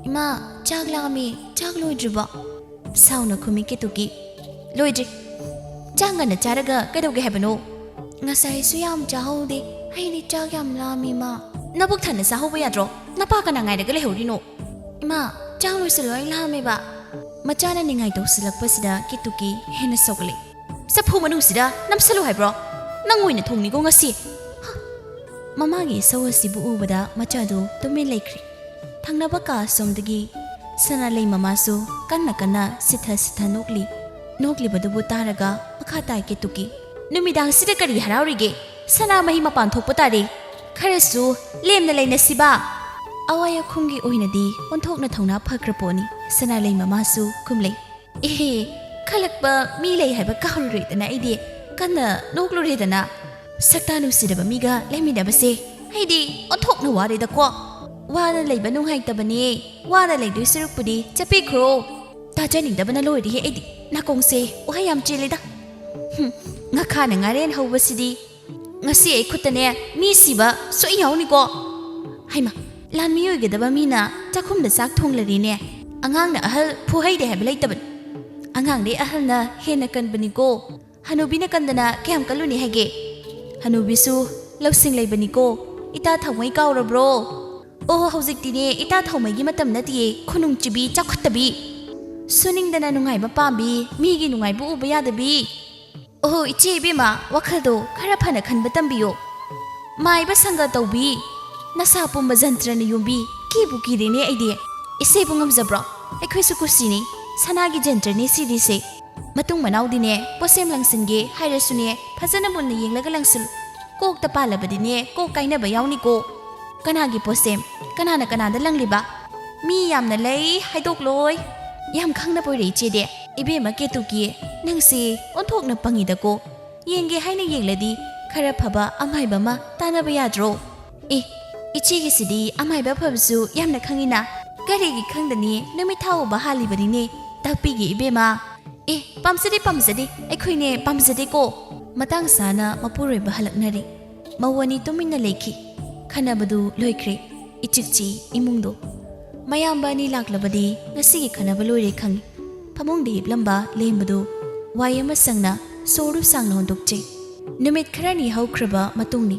"ꯏꯃꯥ, ꯆꯥꯛ ꯂꯥꯝꯃꯤ, ꯆꯥꯛ ꯂꯣꯏꯗ꯭ꯔꯤꯕꯣ?" ꯁꯥꯎꯅ ꯈꯨꯝꯃꯤ ꯀꯦꯇꯨꯀꯤ, "ꯂꯣꯏꯗ꯭ꯔꯤ꯫ ꯆꯥꯛ ꯉꯟꯅ ꯆꯥꯔꯒ ꯀꯩꯗꯧꯒꯦ ꯍꯥꯏꯕꯅꯣ? ꯉꯁꯥꯏꯁꯨ ꯌꯥꯝ ꯆꯥꯍꯧꯗꯦ, ꯑꯩꯗꯤ ꯆꯥꯛ ꯌꯥꯝ ꯂꯥꯝꯃꯤ, ꯏꯃꯥ꯫" "ꯅꯕꯨꯛ ꯊꯟꯅ ꯆꯥꯍꯧꯕ ꯌꯥꯗ꯭ꯔꯣ? ꯅꯄꯥ ꯀꯅꯥ ꯉꯥꯏꯔꯒ ꯂꯩꯍꯧꯔꯤꯅꯣ?" "ꯏꯃꯥ, ꯆꯥꯛ ꯂꯣꯏꯁꯤꯜꯂꯣ, ꯑꯩ ꯂꯥꯝꯃꯦꯕ꯫" ꯃꯆꯥꯅ ꯅꯤꯡꯉꯥꯏ ꯇꯧꯁꯤꯜꯂꯛꯄꯁꯤꯗ ꯀꯦꯇꯨꯀꯤ ꯍꯦꯟꯅ ꯁꯧꯒꯠꯂꯦ꯫ "ꯆꯐꯨ ꯃꯅꯨꯡꯁꯤꯗ ꯅꯝꯁꯜꯂꯨ ꯍꯥꯏꯕ꯭ꯔꯣ? ꯅꯪ ꯑꯣꯏꯅ ꯊꯣꯡꯅꯤꯀꯣ ꯉꯁꯤ꯫" ꯍ! ꯃꯃꯥꯒꯤ ꯏꯁꯧ ꯑꯁꯤꯕꯨ ꯎꯕꯗ ꯃꯆꯥꯗꯨ ꯇꯨꯃꯤꯟ ꯂꯩꯈ꯭ꯔꯦ꯫ ꯊꯪꯅꯕ ꯀꯥ ꯑꯁꯣꯝꯗꯒꯤ ꯁꯅꯥꯂꯩ ꯃꯃꯥꯁꯨ ꯀꯟꯅ ꯀꯟꯅ ꯁꯤꯊ ꯁꯤꯊ ꯅꯣꯛꯂꯤ꯫ ꯅꯣꯛꯂꯤꯕꯗꯨꯕꯨ ꯇꯥꯔꯒ ꯃꯈꯥ ꯇꯥꯏ ꯀꯦꯇꯨꯀꯤ, "ꯅꯨꯃꯤꯗꯥꯡꯁꯤꯗ ꯀꯔꯤ ꯍꯔꯥꯎꯔꯤꯒꯦ? ꯁꯅꯥ ꯃꯍꯤ ꯃꯄꯥꯟ ꯊꯣꯛꯄ ꯇꯥꯔꯦ꯫ ꯈꯔꯁꯨ ꯂꯦꯝꯅ ꯂꯩꯅꯁꯤꯕ꯫" ꯑꯋꯥꯏ ꯑꯈꯨꯝꯒꯤ ꯑꯣꯏꯅꯗꯤ ꯑꯣꯟꯊꯣꯛꯅ ꯊꯧꯅꯥ ꯐꯈ꯭ꯔ ꯄꯣꯠꯅꯤ꯫ ꯁꯅꯥꯂꯩ ꯃꯃꯥꯁꯨ ꯈꯨꯝꯂꯩ꯫ "ꯏꯍꯦ, ꯈꯜꯂꯛꯄ ꯃꯤ ꯂꯩ ꯍꯥꯏꯕ ꯀꯥꯎꯔꯨꯔꯦꯗꯅ ꯑꯩꯗꯤ꯫ ꯀꯟꯅ ꯅꯣꯛꯂꯨꯔꯦꯗꯅ꯫ ꯁꯛꯇꯥ ꯅꯨꯡꯁꯤꯗꯕ ꯃꯤꯒ ꯂꯩꯃꯤꯟꯅꯕꯁꯦ ꯑꯩꯗꯤ ꯑꯣꯟꯊꯣꯛꯅ ꯋꯥꯔꯦꯗꯀꯣ꯫ ꯋꯥꯅ ꯂꯩꯕ ꯅꯨꯡꯉꯥꯏꯇꯕꯅꯦ꯫ ꯋꯥꯅ ꯂꯩꯗꯣꯏ ꯁꯔꯨꯛꯄꯨꯗꯤ ꯆꯠꯄꯤꯈ꯭ꯔꯣ꯫" ꯇꯥꯖꯅꯤꯡꯗꯕꯅ ꯂꯣꯏꯔꯦꯍꯦ ꯑꯩꯗꯤ꯫ ꯅꯥꯀꯣꯡꯁꯦ ꯋꯥꯍꯩ ꯌꯥꯝ ꯆꯦꯜꯂꯤꯗ꯫ ꯍꯨꯝ, ꯉꯈꯥꯅ ꯉꯥꯔꯦꯟ ꯍꯧꯕꯁꯤꯗꯤ꯫ ꯉꯁꯤ ꯑꯩ ꯈꯨꯠꯇꯅꯦ ꯃꯤ ꯁꯤꯕ ꯁꯣꯏ ꯌꯥꯎꯅꯤꯀꯣ꯫ ꯍꯩꯃꯥ, ꯂꯥꯟꯃꯤ ꯑꯣꯏꯒꯗꯕ ꯃꯤꯅ ꯆꯥꯛꯈꯨꯝꯗ ꯆꯥꯛ ꯊꯣꯡꯂꯔꯤꯅꯦ꯫ ꯑꯉꯥꯡꯅ ꯑꯍꯜ ꯐꯨꯍꯩꯗꯦ ꯍꯥꯏꯕ ꯂꯩꯇꯕꯅꯤ꯫ ꯑꯉꯥꯡꯗꯩ ꯑꯍꯜꯅ ꯍꯦꯟꯅ ꯀꯟꯕꯅꯤꯀꯣ꯫ ꯍꯅꯨꯕꯤꯅ ꯀꯟꯗꯅ ꯀꯌꯥꯝ ꯀꯜꯂꯨꯅꯤ ꯍꯥꯏꯒꯦ? ꯍꯅꯨꯕꯤꯁꯨ ꯂꯧꯁꯤꯡ ꯂꯩꯕꯅꯤꯀꯣ꯫ ꯏꯇꯥ ꯊꯧꯃꯩ ꯀꯥꯎꯔꯕ꯭ꯔꯣ? ꯑꯣ, ꯍꯧꯖꯤꯛꯇꯤꯅꯦ ꯏꯇꯥ ꯊꯧꯃꯩꯒꯤ ꯃꯇꯝ ꯅꯠꯇꯤꯌꯦ, ꯈꯨꯅꯨꯡꯆꯤꯕꯤ ꯆꯥꯎꯈꯠꯇꯕꯤ꯫ ꯁꯨꯅꯤꯡꯗꯅ ꯅꯨꯡꯉꯥꯏꯕ ꯄꯥꯝꯕꯤ, ꯃꯤꯒꯤ ꯅꯨꯡꯉꯥꯏꯕ ꯎꯕ ꯌꯥꯗꯕꯤ꯫ ꯑꯣꯍꯣ, ꯏꯆꯦ ꯏꯕꯦꯝꯃ, ꯋꯥꯈꯜꯗꯣ ꯈꯔ ꯐꯅ ꯈꯟꯕ ꯇꯝꯕꯤꯌꯣ꯫ ꯃꯥꯏꯕ ꯁꯪꯒ ꯇꯧꯕꯤ, ꯅꯁꯥ ꯄꯨꯝꯕ ꯖꯟꯇ꯭ꯔꯅ ꯌꯣꯝꯕꯤ, ꯀꯤꯕꯨ ꯀꯤꯔꯦꯅꯦ ꯑꯩꯗꯤ꯫ ꯏꯆꯦꯕꯨ ꯉꯝꯖꯕ꯭ꯔꯣ? ꯑꯩꯈꯣꯏꯁꯨ ꯀꯨꯁꯤꯅꯤ, ꯁꯅꯥꯒꯤ ꯖꯟꯇ꯭ꯔꯅꯤ ꯁꯤꯔꯤꯁꯦ꯫ ꯃꯇꯨꯡ ꯃꯅꯥꯎꯗꯤꯅꯦ, ꯄꯣꯠꯁꯦꯝ ꯂꯪꯁꯤꯟꯒꯦ ꯍꯥꯏꯔꯁꯨꯅꯦ, ꯐꯖꯅ ꯃꯨꯟꯅ ꯌꯦꯡꯂꯒ ꯂꯪꯁꯤꯜꯂꯨ꯫ ꯀꯣꯛꯇ ꯄꯥꯜꯂꯕꯗꯤꯅꯦ, ꯀꯣꯛ ꯀꯥꯏꯅꯕ ꯌꯥꯎꯅꯤꯀꯣ꯫ ꯀꯅꯥꯒꯤ ꯄꯣꯠꯁꯦꯝ? ꯀꯅꯥꯅ ꯀꯅꯥꯗ ꯂꯪꯂꯤꯕ? ꯃꯤ ꯌꯥꯝꯅ ꯂꯩ, ꯍꯥꯏꯗꯣꯛꯂꯣꯏ꯫ ꯌꯥꯝ ꯈꯪꯅ ꯄꯣꯏꯔꯦ ꯏꯆꯦꯗꯤ꯫ ꯏꯕꯦꯝꯃ ꯀꯦꯇꯨꯀꯤ, ꯅꯪꯁꯦ ꯑꯣꯟꯊꯣꯛꯅ ꯄꯪꯉꯤꯗꯀꯣ꯫ ꯌꯦꯡꯒꯦ ꯍꯥꯏꯅ ꯌꯦꯡꯂꯗꯤ ꯈꯔ ꯐꯕ ꯑꯃꯥꯏꯕ ꯑꯃ ꯇꯥꯟꯅꯕ ꯌꯥꯗ꯭ꯔꯣ? ꯑꯦ, "ꯏꯆꯦꯒꯤꯁꯤꯗꯤ ꯑꯃꯥꯏꯕ ꯐꯕꯁꯨ ꯌꯥꯝꯅ ꯈꯪꯉꯤꯅ꯫ ꯀꯔꯤꯒꯤ ꯈꯪꯗꯅꯤ? ꯅꯨꯃꯤꯠ ꯊꯥ ꯎꯕ ꯍꯥꯜꯂꯤꯕꯅꯤꯅꯦ꯫ ꯇꯥꯛꯄꯤꯒꯦ ꯏꯕꯦꯝꯃ꯫ ꯑꯦ, ꯄꯥꯝꯖꯗꯦ, ꯄꯥꯝꯖꯗꯦ꯫ ꯑꯩꯈꯣꯏꯅꯦ ꯄꯥꯝꯖꯗꯦꯀꯣ꯫" ꯃꯇꯥꯡ ꯆꯥꯅ ꯃꯄꯨꯔꯣꯏꯕ ꯍꯜꯂꯛꯅꯔꯦ꯫ ꯃꯧ ꯑꯅꯤ ꯇꯨꯃꯤꯟꯅ ꯂꯩꯈꯤ꯫ ꯈꯟꯅꯕꯗꯨ ꯂꯣꯏꯈ꯭ꯔꯦ꯫ ꯏꯆꯤꯛ ꯆꯤꯛꯏ ꯏꯃꯨꯡꯗꯣ꯫ ꯃꯌꯥꯝꯕ ꯑꯅꯤ ꯂꯥꯛꯂꯕꯗꯤ ꯉꯁꯤꯒꯤ ꯈꯟꯅꯕ ꯂꯣꯏꯔꯦ ꯈꯪꯉꯤ꯫ ꯐꯃꯨꯡꯗ ꯍꯤꯞꯂꯝꯕ ꯂꯦꯝꯕꯗꯨ ꯋꯥꯏ ꯑꯃ ꯁꯪꯅ ꯁꯣꯔꯗꯨ ꯁꯥꯡꯅ ꯍꯣꯟꯗꯣꯛꯆꯩ꯫ ꯅꯨꯃꯤꯠ ꯈꯔꯅꯤ ꯍꯧꯈ꯭ꯔꯕ ꯃꯇꯨꯡꯅꯤ꯫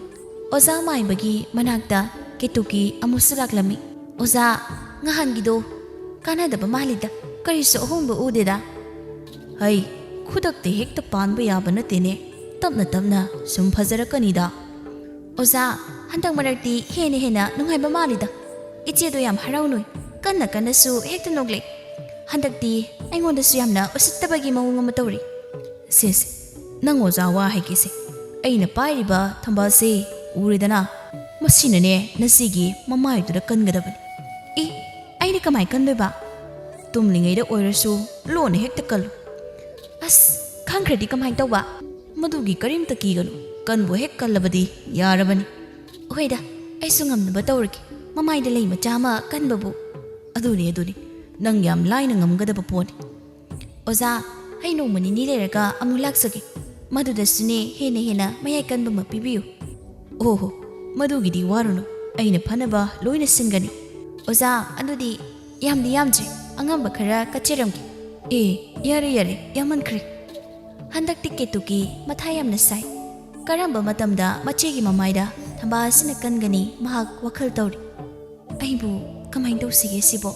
ꯑꯣꯖꯥ ꯃꯥꯏꯕꯒꯤ ꯃꯅꯥꯛꯇ ꯀꯦꯇꯨꯀꯤ ꯑꯃꯨꯛꯁꯨ ꯂꯥꯛꯂꯝꯃꯤ꯫ "ꯑꯣꯖꯥ, ꯉꯍꯥꯟꯒꯤꯗꯣ ꯀꯥꯟꯅꯗꯕ ꯃꯥꯜꯂꯤꯗ, ꯀꯔꯤꯁꯨ ꯑꯍꯣꯡꯕ ꯎꯗꯦꯗ꯫" "ꯍꯩ, ꯈꯨꯗꯛꯇ ꯍꯦꯛꯇ ꯄꯥꯟꯕ ꯌꯥꯕ ꯅꯠꯇꯦꯅꯦ꯫ ꯇꯞꯅ ꯇꯞꯅ ꯁꯨꯝ ꯐꯖꯔꯛꯀꯅꯤꯗ꯫" "ꯑꯣꯖꯥ, ꯍꯟꯗꯛ ꯃꯔꯛꯇꯤ ꯍꯦꯟꯅ ꯍꯦꯟꯅ ꯅꯨꯡꯉꯥꯏꯕ ꯃꯥꯜꯂꯤꯗ꯫ ꯏꯆꯦꯗꯣ ꯌꯥꯝ ꯍꯔꯥꯎꯅꯣꯏ, ꯀꯟꯅ ꯀꯟꯅꯁꯨ ꯍꯦꯛꯇ ꯅꯣꯛꯂꯛꯏ꯫ ꯍꯟꯗꯛꯇꯤ ꯑꯩꯉꯣꯟꯗꯁꯨ ꯌꯥꯝꯅ ꯎꯁꯤꯠꯇꯕꯒꯤ ꯃꯑꯣꯡ ꯑꯃ ꯇꯧꯔꯤ꯫" "ꯁꯦ ꯁꯦ, ꯅꯪ ꯑꯣꯖꯥ ꯋꯥ ꯍꯥꯏꯒꯦꯁꯦ꯫ ꯑꯩꯅ ꯄꯥꯏꯔꯤꯕ ꯊꯝꯕꯥꯜꯁꯦ ꯎꯔꯦꯗꯅ? ꯃꯁꯤꯅꯅꯦ ꯅꯆꯦꯒꯤ ꯃꯃꯥꯏꯗꯨꯗ ꯀꯟꯒꯗꯕꯅꯤ꯫" "ꯑꯦ, ꯑꯩꯅ ꯀꯃꯥꯏ ꯀꯟꯗꯣꯏꯕ?" "ꯇꯨꯝꯂꯤꯉꯩꯗ ꯑꯣꯏꯔꯁꯨ ꯂꯣꯟꯅ ꯍꯦꯛꯇ ꯀꯜꯂꯨ꯫" "ꯑꯁ, ꯈꯪꯈ꯭ꯔꯗꯤ ꯀꯃꯥꯏꯅ ꯇꯧꯕ?" "ꯃꯗꯨꯒꯤ ꯀꯔꯤꯝꯇ ꯀꯤꯒꯅꯨ, ꯀꯟꯕꯨ ꯍꯦꯛ ꯀꯜꯂꯕꯗꯤ ꯌꯥꯔꯕꯅꯤ꯫" "ꯍꯣꯏꯗ, ꯑꯩꯁꯨ ꯉꯝꯅꯕ ꯇꯧꯔꯒꯦ꯫ ꯃꯃꯥꯏꯗ ꯂꯩ ꯃꯆꯥ ꯑꯃ ꯀꯟꯕꯕꯨ꯫" "ꯑꯗꯨꯅꯤ, ꯑꯗꯨꯅꯤ, ꯅꯪ ꯌꯥꯝ ꯂꯥꯏꯅ ꯉꯝꯒꯗꯕ ꯄꯣꯠꯅꯤ꯫" "ꯑꯣꯖꯥ, ꯑꯩ ꯅꯣꯡꯃ ꯅꯤꯅꯤ ꯂꯩꯔꯒ ꯑꯃꯨꯛ ꯂꯥꯛꯆꯒꯦ꯫ ꯃꯗꯨꯗꯁꯨꯅꯦ ꯍꯦꯟꯅ ꯍꯦꯟꯅ ꯃꯌꯥꯏ ꯀꯟꯕ ꯑꯃ ꯄꯤꯕꯤꯌꯨ꯫" "ꯑꯣꯍꯣ, ꯃꯗꯨꯒꯤꯗꯤ ꯋꯥꯔꯨꯅꯨ, ꯑꯩꯅ ꯐꯅꯕ ꯂꯣꯏꯅ ꯁꯤꯟꯒꯅꯤ꯫" "ꯑꯣꯖꯥ, ꯑꯗꯨꯗꯤ ꯌꯥꯝꯗꯤ ꯌꯥꯝꯗ꯭ꯔꯦ, ꯑꯉꯝꯕ ꯈꯔ ꯀꯠꯆꯔꯝꯒꯦ꯫" "ꯑꯦ, ꯌꯥꯔꯦ, ꯌꯥꯔꯦ, ꯌꯥꯝꯃꯟꯈ꯭ꯔꯦ꯫" ꯍꯟꯗꯛꯇꯤ ꯀꯦꯇꯨꯀꯤ ꯃꯊꯥ ꯌꯥꯝꯅ ꯁꯥꯏ꯫ ꯀꯔꯝꯕ ꯃꯇꯝꯗ ꯃꯆꯦꯒꯤ ꯃꯃꯥꯏꯗ ꯊꯝꯕꯥꯜ ꯑꯁꯤꯅ ꯀꯟꯒꯅꯤ ꯃꯍꯥꯛ ꯋꯥꯈꯜ ꯇꯧꯔꯤ꯫ "ꯑꯩꯕꯨ ꯀꯃꯥꯏꯅ ꯇꯧꯁꯤꯒꯦ ꯁꯤꯕꯣ?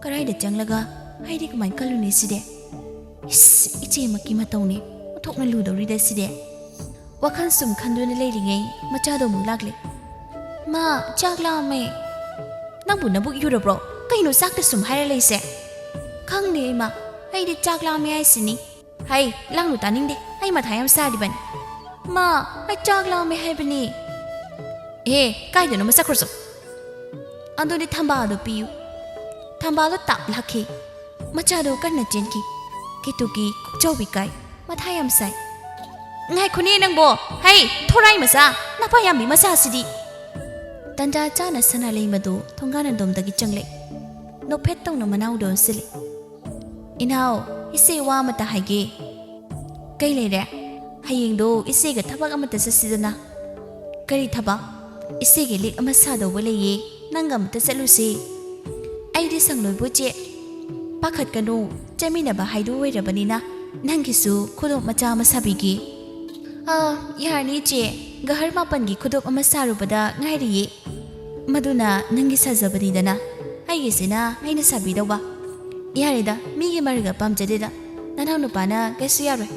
ꯀꯔꯥꯏꯗ ꯆꯪꯂꯒ ꯍꯥꯏꯗꯤ ꯀꯃꯥꯏꯅ ꯀꯜꯂꯨꯅꯤ ꯁꯤꯗꯤ? ꯏꯁ, ꯏꯆꯦꯃꯛꯀꯤ ꯃꯇꯧꯅꯤ, ꯑꯣꯟꯊꯣꯛꯅ ꯂꯨꯗꯧꯔꯤꯗ ꯁꯤꯗꯤ꯫" ꯋꯥꯈꯜ ꯁꯨꯝ ꯈꯟꯗꯨꯅ ꯂꯩꯔꯤꯉꯩ ꯃꯆꯥꯗꯣ ꯑꯃꯨꯛ ꯂꯥꯛꯂꯦ꯫ "ꯃꯥ, ꯆꯥꯛ ꯂꯥꯝꯃꯦ꯫" "ꯅꯪꯕꯨ ꯅꯕꯨꯛ ꯌꯨꯔꯕ꯭ꯔꯣ? ꯀꯩꯅꯣ ꯆꯥꯛꯇ ꯁꯨꯝ ꯍꯥꯏꯔ ꯂꯩꯁꯦ?" "ꯈꯪꯗꯦ ꯏꯃꯥ, ꯑꯩꯗꯤ ꯆꯥꯛ ꯂꯥꯝꯃꯦ ꯍꯥꯏꯁꯤꯅꯤ꯫" "ꯍꯩ, ꯂꯥꯡꯅꯨ ꯇꯥꯅꯤꯡꯗꯦ, ꯑꯩ ꯃꯊꯥ ꯌꯥꯝ ꯁꯥꯔꯤꯕꯅꯤ꯫" "ꯃꯥ, ꯑꯩ ꯆꯥꯛ ꯂꯥꯝꯃꯦ ꯍꯥꯏꯕꯅꯤ꯫" "ꯑꯦ, ꯀꯥꯏꯗꯅꯣ ꯑꯃ ꯆꯠꯈ꯭ꯔꯣ ꯆꯣ꯫" "ꯑꯗꯨꯗꯤ ꯊꯝꯕꯥꯜꯗꯣ ꯄꯤꯌꯨ꯫" ꯊꯝꯕꯥꯜꯗꯣ ꯇꯥꯞ ꯂꯥꯛꯈꯤ꯫ ꯃꯆꯥꯗꯣ ꯀꯟꯅ ꯆꯦꯟꯈꯤ꯫ ꯀꯦꯇꯨꯀꯤ ꯀꯣꯛꯆꯧꯕꯤ ꯀꯥꯏ꯫ ꯃꯊꯥ ꯌꯥꯝ ꯁꯥꯏ꯫ "ꯉꯥꯏꯈꯣꯅꯦ ꯅꯪꯕꯣ! ꯍꯩ, ꯊꯣꯔꯥꯏ ꯃꯆꯥ! ꯅꯄꯥ ꯌꯥꯝꯕꯤ ꯃꯆꯥꯁꯤꯗꯤ!" ꯇꯟꯖꯥ ꯆꯥꯅ ꯁꯅꯥꯂꯩꯃꯗꯨ ꯊꯣꯡꯒꯥꯟ ꯑꯗꯣꯝꯗꯒꯤ ꯆꯪꯂꯛꯏ꯫ ꯅꯣꯛꯐꯦꯠ ꯇꯧꯅ ꯃꯅꯥꯎꯗ ꯑꯣꯟꯁꯤꯜꯂꯤ꯫ "ꯏꯅꯥꯎ, ꯏꯆꯦ ꯋꯥ ꯑꯃꯇ ꯍꯥꯏꯒꯦ꯫" "ꯀꯩ ꯂꯩꯔꯦ? ꯍꯌꯦꯡꯗꯣ ꯏꯆꯦꯒ ꯊꯕꯛ ꯑꯃꯇ ꯆꯠꯁꯤꯗꯅ꯫" "ꯀꯔꯤ ꯊꯕꯛ?" "ꯏꯆꯦꯒꯤ ꯂꯤꯛ ꯑꯃ ꯁꯥꯗꯧꯕ ꯂꯩꯌꯦ, ꯅꯪꯒ ꯑꯃꯇ ꯆꯠꯂꯨꯁꯦ꯫" "ꯑꯩꯗꯤ ꯁꯪꯂꯣꯏꯕꯨ ꯏꯆꯦ꯫" "ꯄꯥꯈꯠꯀꯅꯨ, ꯆꯠꯃꯤꯟꯅꯕ ꯍꯥꯏꯗꯨ ꯑꯣꯏꯔꯕꯅꯤꯅ ꯅꯪꯒꯤꯁꯨ ꯈꯨꯗꯣꯞ ꯃꯆꯥ ꯑꯃ ꯁꯥꯕꯤꯒꯦ꯫" "ꯑꯥ, ꯌꯥꯔꯅꯤ ꯏꯆꯦ, ꯒꯍꯔ ꯃꯥꯄꯟꯒꯤ ꯈꯨꯗꯣꯞ ꯑꯃ ꯁꯥꯔꯨꯕꯗ ꯉꯥꯏꯔꯤꯌꯦ꯫ ꯃꯗꯨꯅ ꯅꯪꯒꯤ ꯁꯥꯖꯕꯅꯤꯗꯅ, ꯑꯩꯒꯤꯁꯤꯅ ꯑꯩꯅ ꯁꯥꯕꯤꯗꯧꯕ꯫" "ꯌꯥꯔꯦꯗ, ꯃꯤꯒꯤ ꯃꯔꯒ ꯄꯥꯝꯖꯗꯦꯗ, ꯅꯅꯥꯎ ꯅꯨꯄꯥꯅ ꯀꯩꯁꯨ ꯌꯥꯔꯣꯏ꯫"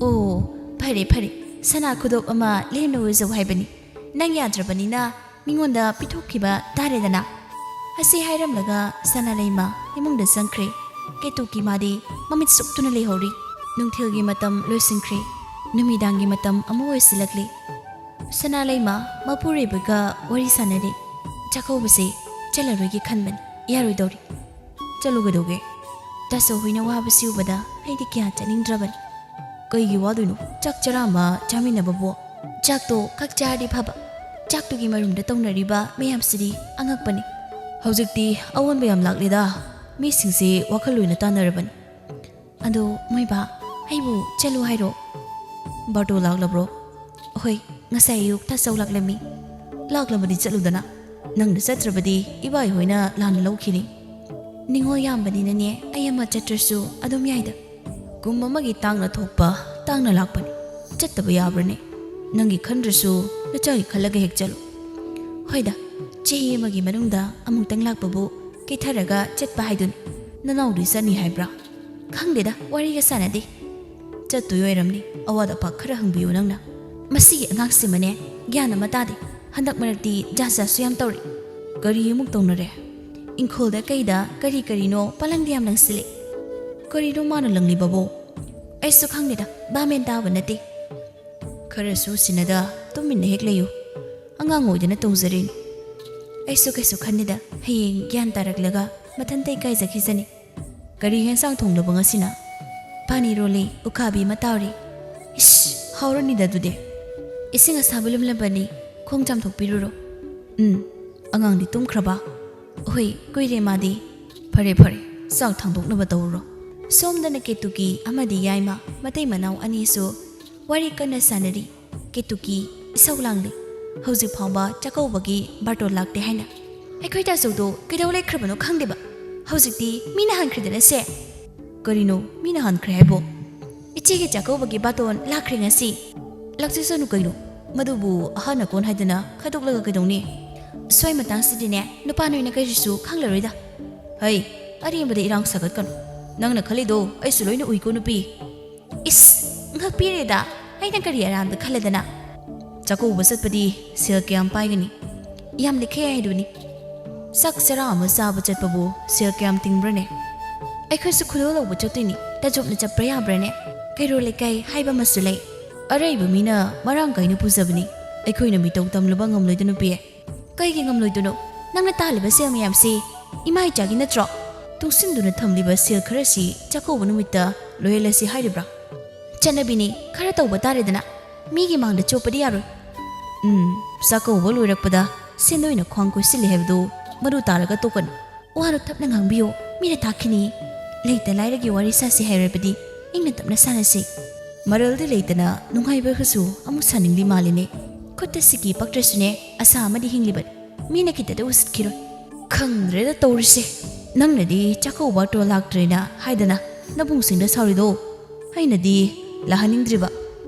"ꯑꯣ, ꯐꯔꯦ ꯐꯔꯦ, ꯁꯅꯥ ꯈꯨꯗꯣꯞ ꯑꯃ ꯂꯦꯝꯅ ꯑꯣꯏꯖꯧ ꯍꯥꯏꯕꯅꯤ, ꯅꯪ ꯌꯥꯗ꯭ꯔꯕꯅꯤꯅ ꯃꯤꯉꯣꯟꯗ ꯄꯤꯊꯣꯛꯈꯤꯕ ꯇꯥꯔꯦꯗꯅ꯫" ꯑꯁꯤ ꯍꯥꯏꯔꯝꯂꯒ ꯁꯅꯥꯂꯩꯃ ꯏꯃꯨꯡꯗ ꯆꯪꯈ꯭ꯔꯦ꯫ ꯀꯦꯇꯨꯀꯤ ꯃꯥꯗꯤ ꯃꯃꯤꯠ ꯁꯨꯛꯇꯨꯅ ꯂꯩꯍꯧꯔꯤ꯫ ꯅꯨꯡꯊꯤꯜꯒꯤ ꯃꯇꯝ ꯂꯣꯏꯁꯤꯟꯈ꯭ꯔꯦ, ꯅꯨꯃꯤꯗꯥꯡꯒꯤ ꯃꯇꯝ ꯑꯃ ꯑꯣꯏꯁꯤꯜꯂꯛꯂꯦ꯫ ꯁꯅꯥꯂꯩꯃ ꯃꯄꯨꯔꯣꯏꯕꯒ ꯋꯥꯔꯤ ꯁꯥꯟꯅꯔꯤ꯫ ꯆꯥꯛꯀꯧꯕꯁꯦ ꯆꯠꯂꯔꯣꯏꯒꯦ ꯈꯟꯕꯅꯤ, ꯌꯥꯔꯣꯏꯗꯧꯔꯤ꯫ "ꯆꯠꯂꯨ ꯀꯩꯗꯧꯒꯦ? ꯇꯥꯆꯧ ꯍꯣꯏꯅ ꯋꯥꯕꯁꯤ ꯎꯕꯗ ꯑꯩꯗꯤ ꯀꯌꯥ ꯆꯠꯅꯤꯡꯗ꯭ꯔꯕꯅꯤ꯫" "ꯀꯩꯒꯤ ꯋꯥꯗꯣꯏꯅꯣ? ꯆꯥꯛ ꯆꯔꯥ ꯑꯃ ꯆꯥꯃꯤꯟꯅꯕꯕꯨ꯫" "ꯆꯥꯛꯇꯣ ꯈꯛ ꯆꯥꯔꯗꯤ ꯐꯕ, ꯆꯥꯛꯇꯨꯒꯤ ꯃꯔꯨꯝꯗ ꯇꯧꯅꯔꯤꯕ ꯃꯌꯥꯝꯁꯤꯗꯤ ꯑꯉꯛꯄꯅꯤ꯫" "ꯍꯧꯖꯤꯛꯇꯤ ꯑꯑꯣꯟꯕ ꯌꯥꯝ ꯂꯥꯛꯂꯦꯗ, ꯃꯤꯁꯤꯡꯁꯦ ꯋꯥꯈꯜ ꯂꯣꯏꯅ ꯇꯥꯟꯅꯔꯕꯅꯤ꯫" "ꯑꯗꯣ ꯃꯣꯏꯕꯥ, ꯑꯩꯕꯨ ꯆꯠꯂꯨ ꯍꯥꯏꯔꯣ?" "ꯕꯥꯔꯇꯣ ꯂꯥꯛꯂꯕ꯭ꯔꯣ?" "ꯍꯣꯏ, ꯉꯁꯥꯏ ꯑꯌꯨꯛ ꯇꯥꯆꯧ ꯂꯥꯛꯂꯝꯃꯤ꯫" "ꯂꯥꯛꯂꯕꯗꯤ ꯆꯠꯂꯨꯗꯅ, ꯅꯪꯅ ꯆꯠꯇ꯭ꯔꯕꯗꯤ ꯏꯕꯥꯏ ꯍꯣꯏꯅ ꯂꯥꯟꯅ ꯂꯧꯈꯤꯅꯤ꯫" "ꯅꯤꯉꯣꯜ ꯌꯥꯝꯕꯅꯤꯅꯅꯦ, ꯑꯩ ꯑꯃ ꯆꯠꯇ꯭ꯔꯁꯨ ꯑꯗꯨꯝ ꯌꯥꯏꯗ꯫" "ꯀꯨꯝ ꯑꯃꯒꯤ ꯇꯥꯡꯅ ꯊꯣꯛꯄ ꯇꯥꯡꯅ ꯂꯥꯛꯄꯅꯤ, ꯆꯠꯇꯕ ꯌꯥꯕ꯭ꯔꯅꯦ? ꯅꯪꯒꯤ ꯈꯟꯗ꯭ꯔꯁꯨ ꯅꯆꯥꯒꯤ ꯈꯜꯂꯒ ꯍꯦꯛ ꯆꯠꯂꯨ꯫" "ꯍꯣꯏꯗ, ꯆꯍꯤ ꯑꯃꯒꯤ ꯃꯅꯨꯡꯗ ꯑꯃꯨꯛꯇꯪ ꯂꯥꯛꯄꯕꯨ ꯀꯦꯊꯔꯒ ꯆꯠꯄ ꯍꯥꯏꯗꯨꯅꯤ꯫ ꯅꯅꯥꯎꯗꯤ ꯆꯠꯅꯤ ꯍꯥꯏꯕ꯭ꯔꯥ?" "ꯈꯪꯗꯦꯗ, ꯋꯥꯔꯤꯒ ꯁꯥꯟꯅꯗꯦ꯫" "ꯆꯠꯇꯣꯏ ꯑꯣꯏꯔꯝꯅꯤ, ꯑꯋꯥꯠ ꯑꯄꯥ ꯈꯔ ꯍꯪꯕꯤꯌꯨ ꯅꯪꯅ꯫" "ꯃꯁꯤꯒꯤ ꯑꯉꯥꯡꯁꯤꯃꯅꯦ, ꯒ꯭ꯌꯥꯟ ꯑꯃ ꯇꯥꯗꯦ꯫ ꯍꯟꯗꯛ ꯃꯔꯛꯇꯤ ꯖꯥꯠ ꯖꯥꯠꯁꯨ ꯌꯥꯝ ꯇꯧꯔꯤ꯫" "ꯀꯔꯤ ꯑꯃꯨꯛ ꯇꯧꯅꯔꯦ?" "ꯏꯪꯈꯣꯜꯗ ꯀꯩꯗ ꯀꯔꯤ ꯀꯔꯤꯅꯣ ꯄꯥꯂꯪꯗ ꯌꯥꯝ ꯂꯪꯁꯤꯜꯂꯦ꯫" "ꯀꯔꯤꯅꯣ ꯃꯥꯅ ꯂꯪꯂꯤꯕꯕꯣ?" "ꯑꯩꯁꯨ ꯈꯪꯗꯦꯗ, ꯚꯥꯞ ꯃꯦꯟ ꯇꯥꯕ ꯅꯠꯇꯦ꯫" "ꯈꯔꯁꯨ ꯁꯤꯟꯅꯗ, ꯇꯨꯃꯤꯟꯅ ꯍꯦꯛ ꯂꯩꯌꯨ꯫ ꯑꯉꯥꯡ ꯑꯣꯏꯗꯅ ꯇꯧꯖꯔꯤꯅꯤ꯫" "ꯑꯩꯁꯨ ꯀꯩꯁꯨ ꯈꯟꯗꯦꯗ, ꯍꯌꯦꯡ ꯒ꯭ꯌꯥꯟ ꯇꯥꯔꯛꯂꯒ ꯃꯊꯟꯇ ꯏꯀꯥꯏꯖꯈꯤꯖꯅꯤ꯫" "ꯀꯔꯤ ꯍꯦꯟꯁꯥꯡ ꯊꯣꯡꯂꯕ ꯉꯁꯤꯅ?" "ꯄꯥꯟ ꯏꯔꯣꯜꯂꯤ, ꯎꯈꯥꯕꯤ ꯑꯃ ꯇꯥꯎꯔꯤ꯫" "ꯏꯁ, ꯍꯥꯎꯔꯅꯤꯗ ꯑꯗꯨꯗꯤ꯫" "ꯏꯁꯤꯡ ꯑꯁꯥꯕ ꯂꯨꯝꯂꯕꯅꯤ, ꯈꯣꯡ ꯆꯥꯝꯊꯣꯛꯄꯤꯔꯨꯔꯣ꯫" "ꯎꯝ, ꯑꯉꯥꯡꯗꯤ ꯇꯨꯝꯈ꯭ꯔꯕ?" "ꯍꯣꯏ, ꯀꯨꯏꯔꯦ ꯃꯥꯗꯤ꯫" "ꯐꯔꯦ ꯐꯔꯦ, ꯆꯥꯛ ꯊꯥꯡꯗꯣꯛꯅꯕ ꯇꯧꯔꯨꯔꯣ꯫" ꯁꯣꯝꯗꯅ ꯀꯦꯇꯨꯀꯤ ꯑꯃꯗꯤ ꯌꯥꯏꯃ ꯃꯇꯩ ꯃꯅꯥꯎ ꯑꯅꯤꯁꯨ ꯋꯥꯔꯤ ꯀꯟꯅ ꯁꯥꯟꯅꯔꯤ꯫ ꯀꯦꯇꯨꯀꯤ ꯏꯁꯧ ꯂꯥꯡꯂꯤ꯫ "ꯍꯧꯖꯤꯛ ꯐꯥꯎꯕ ꯆꯥꯛꯀꯧꯕꯒꯤ ꯕꯥꯔꯇꯣꯟ ꯂꯥꯛꯇꯦ ꯍꯥꯏꯅ꯫ ꯑꯩꯈꯣꯏ ꯇꯥꯆꯧꯗꯣ ꯀꯩꯗꯧ ꯂꯩꯈ꯭ꯔꯕꯅꯣ ꯈꯪꯗꯦꯕ꯫ ꯍꯧꯖꯤꯛꯇꯤ ꯃꯤꯅ ꯍꯟꯈ꯭ꯔꯦꯗꯅ ꯁꯦ꯫" "ꯀꯔꯤꯅꯣ ꯃꯤꯅ ꯍꯟꯈ꯭ꯔꯦ ꯍꯥꯏꯕꯣ?" "ꯏꯆꯦꯒꯤ ꯆꯥꯛꯀꯧꯕꯒꯤ ꯕꯥꯔꯇꯣꯟ ꯂꯥꯛꯈ꯭ꯔꯦ ꯉꯁꯤ꯫" "ꯂꯥꯛꯆꯁꯅꯨ ꯀꯩꯅꯣ, ꯃꯗꯨꯕꯨ ꯑꯍꯥꯟ ꯑꯀꯣꯟ ꯍꯥꯏꯗꯅ ꯈꯥꯏꯗꯣꯛꯂꯒ ꯀꯩꯗꯧꯅꯤ? ꯁ꯭ꯋꯥꯏ ꯃꯇꯥꯡꯁꯤꯗꯤꯅꯦ, ꯅꯨꯄꯥ ꯅꯣꯏꯅ ꯀꯔꯤꯁꯨ ꯈꯪꯂꯔꯣꯏꯗ꯫" "ꯍꯩ, ꯑꯔꯦꯝꯕꯗ ꯏꯔꯥꯡ ꯁꯥꯒꯠꯀꯅꯨ꯫ ꯅꯪꯅ ꯈꯜꯂꯤꯗꯣ ꯑꯩꯁꯨ ꯂꯣꯏꯅ ꯎꯏꯀꯣ ꯅꯨꯄꯤ꯫" "ꯏꯁ, ꯉꯛꯄꯤꯔꯦꯗ, ꯑꯩꯅ ꯀꯔꯤ ꯑꯔꯥꯟꯕ ꯈꯜꯂꯗꯅ?" "ꯆꯥꯛꯀꯧꯕ ꯆꯠꯄꯗꯤ ꯁꯦꯜ ꯀꯌꯥꯝ ꯄꯥꯏꯒꯅꯤ?" "ꯌꯥꯝ ꯂꯤꯛꯈꯩ ꯍꯥꯏꯗꯨꯅꯤ꯫ ꯆꯥꯛ ꯆꯔꯥ ꯑꯃ ꯆꯥꯕ ꯆꯠꯄꯕꯨ ꯁꯦꯜ ꯀꯌꯥꯝ ꯇꯤꯡꯕ꯭ꯔꯅꯦ? ꯑꯩꯈꯣꯏꯁꯨ ꯈꯨꯗꯣꯜ ꯂꯧꯕ ꯆꯠꯇꯣꯏꯅꯤ, ꯇꯥꯖꯣꯞꯅ ꯆꯠꯄ꯭ꯔꯥ ꯌꯥꯕ꯭ꯔꯅꯦ? ꯀꯩꯔꯣꯜ ꯂꯩꯀꯥꯏ ꯍꯥꯏꯕ ꯑꯃꯁꯨ ꯂꯩ꯫ ꯑꯔꯩꯕ ꯃꯤꯅ ꯃꯔꯥꯡ ꯀꯥꯏꯅ ꯄꯨꯖꯕꯅꯤ, ꯑꯩꯈꯣꯏꯅ ꯃꯤꯇꯧ ꯇꯝꯂꯨꯕ ꯉꯝꯂꯣꯏꯗ ꯅꯨꯄꯤ꯫ ꯀꯩꯒꯤ ꯉꯝꯂꯣꯏꯗꯣꯏꯅꯣ? ꯅꯪꯅ ꯇꯥꯜꯂꯤꯕ ꯁꯦꯜ ꯃꯌꯥꯝꯁꯤ ꯏꯃꯥ ꯏꯆꯥꯒꯤ ꯅꯠꯇ꯭ꯔꯣ? ꯇꯨꯡꯁꯤꯟꯗꯨꯅ ꯊꯝꯂꯤꯕ ꯁꯦꯜ ꯈꯔꯁꯤ ꯆꯥꯛꯀꯧꯕ ꯅꯨꯃꯤꯠꯇ ꯂꯣꯏꯍꯜꯂꯁꯤ ꯍꯥꯏꯔꯤꯕ꯭ꯔꯥ? ꯆꯠꯅꯕꯤꯅꯤ, ꯈꯔ ꯇꯧꯕ ꯇꯥꯔꯦꯗꯅ꯫ ꯃꯤꯒꯤ ꯃꯥꯡꯗ ꯆꯣꯞꯄꯗꯤ ꯌꯥꯔꯣꯏ꯫ ꯎꯝ, ꯆꯥꯛꯀꯧꯕ ꯂꯣꯏꯔꯛꯄꯗ ꯁꯦꯟꯗꯣꯏꯅ ꯈ꯭ꯋꯥꯡ ꯀꯣꯏꯁꯤꯜꯂꯤ ꯍꯥꯏꯕꯗꯨ ꯃꯔꯨ ꯇꯥꯔꯒ ꯇꯣꯛꯀꯅꯨ꯫ ꯋꯥꯗꯨ ꯇꯞꯅ ꯉꯥꯡꯕꯤꯌꯨ, ꯃꯤꯅ ꯇꯥꯈꯤꯅꯤ꯫ ꯂꯩꯇ ꯂꯥꯏꯔꯒꯤ ꯋꯥꯔꯤ ꯁꯥꯁꯤ ꯍꯥꯏꯔꯕꯗꯤ ꯏꯪꯅ ꯇꯞꯅ ꯁꯥꯟꯅꯁꯤ꯫ ꯃꯔꯜꯗꯤ ꯂꯩꯇꯅ ꯅꯨꯡꯉꯥꯏꯕꯒꯁꯨ ꯑꯃꯨꯛ ꯁꯥꯅꯤꯡꯂꯤ ꯃꯥꯜꯂꯤꯅꯦ꯫ ꯈꯨꯠꯇ ꯁꯤꯀꯤ ꯄꯛꯇ꯭ꯔꯁꯨꯅꯦ, ꯑꯁꯥ ꯑꯃꯗꯤ ꯍꯤꯡꯂꯤꯕꯅꯤ꯫ ꯃꯤꯅ ꯈꯤꯇꯗ ꯎꯁꯤꯠꯈꯤꯔꯣꯏ꯫ ꯈꯪꯗ꯭ꯔꯦꯗ ꯇꯧꯔꯤꯁꯦ꯫ ꯅꯪꯅꯗꯤ ꯆꯥꯛꯀꯧꯕ ꯕꯥꯔꯇꯣꯟ ꯂꯥꯛꯇ꯭ꯔꯦꯅ ꯍꯥꯏꯗꯅ ꯅꯕꯨꯡꯁꯤꯡꯗ ꯁꯥꯎꯔꯤꯗꯣ, ꯑꯩꯅꯗꯤ ꯂꯥꯛꯍꯟꯅꯤꯡꯗ꯭ꯔꯤꯕ꯫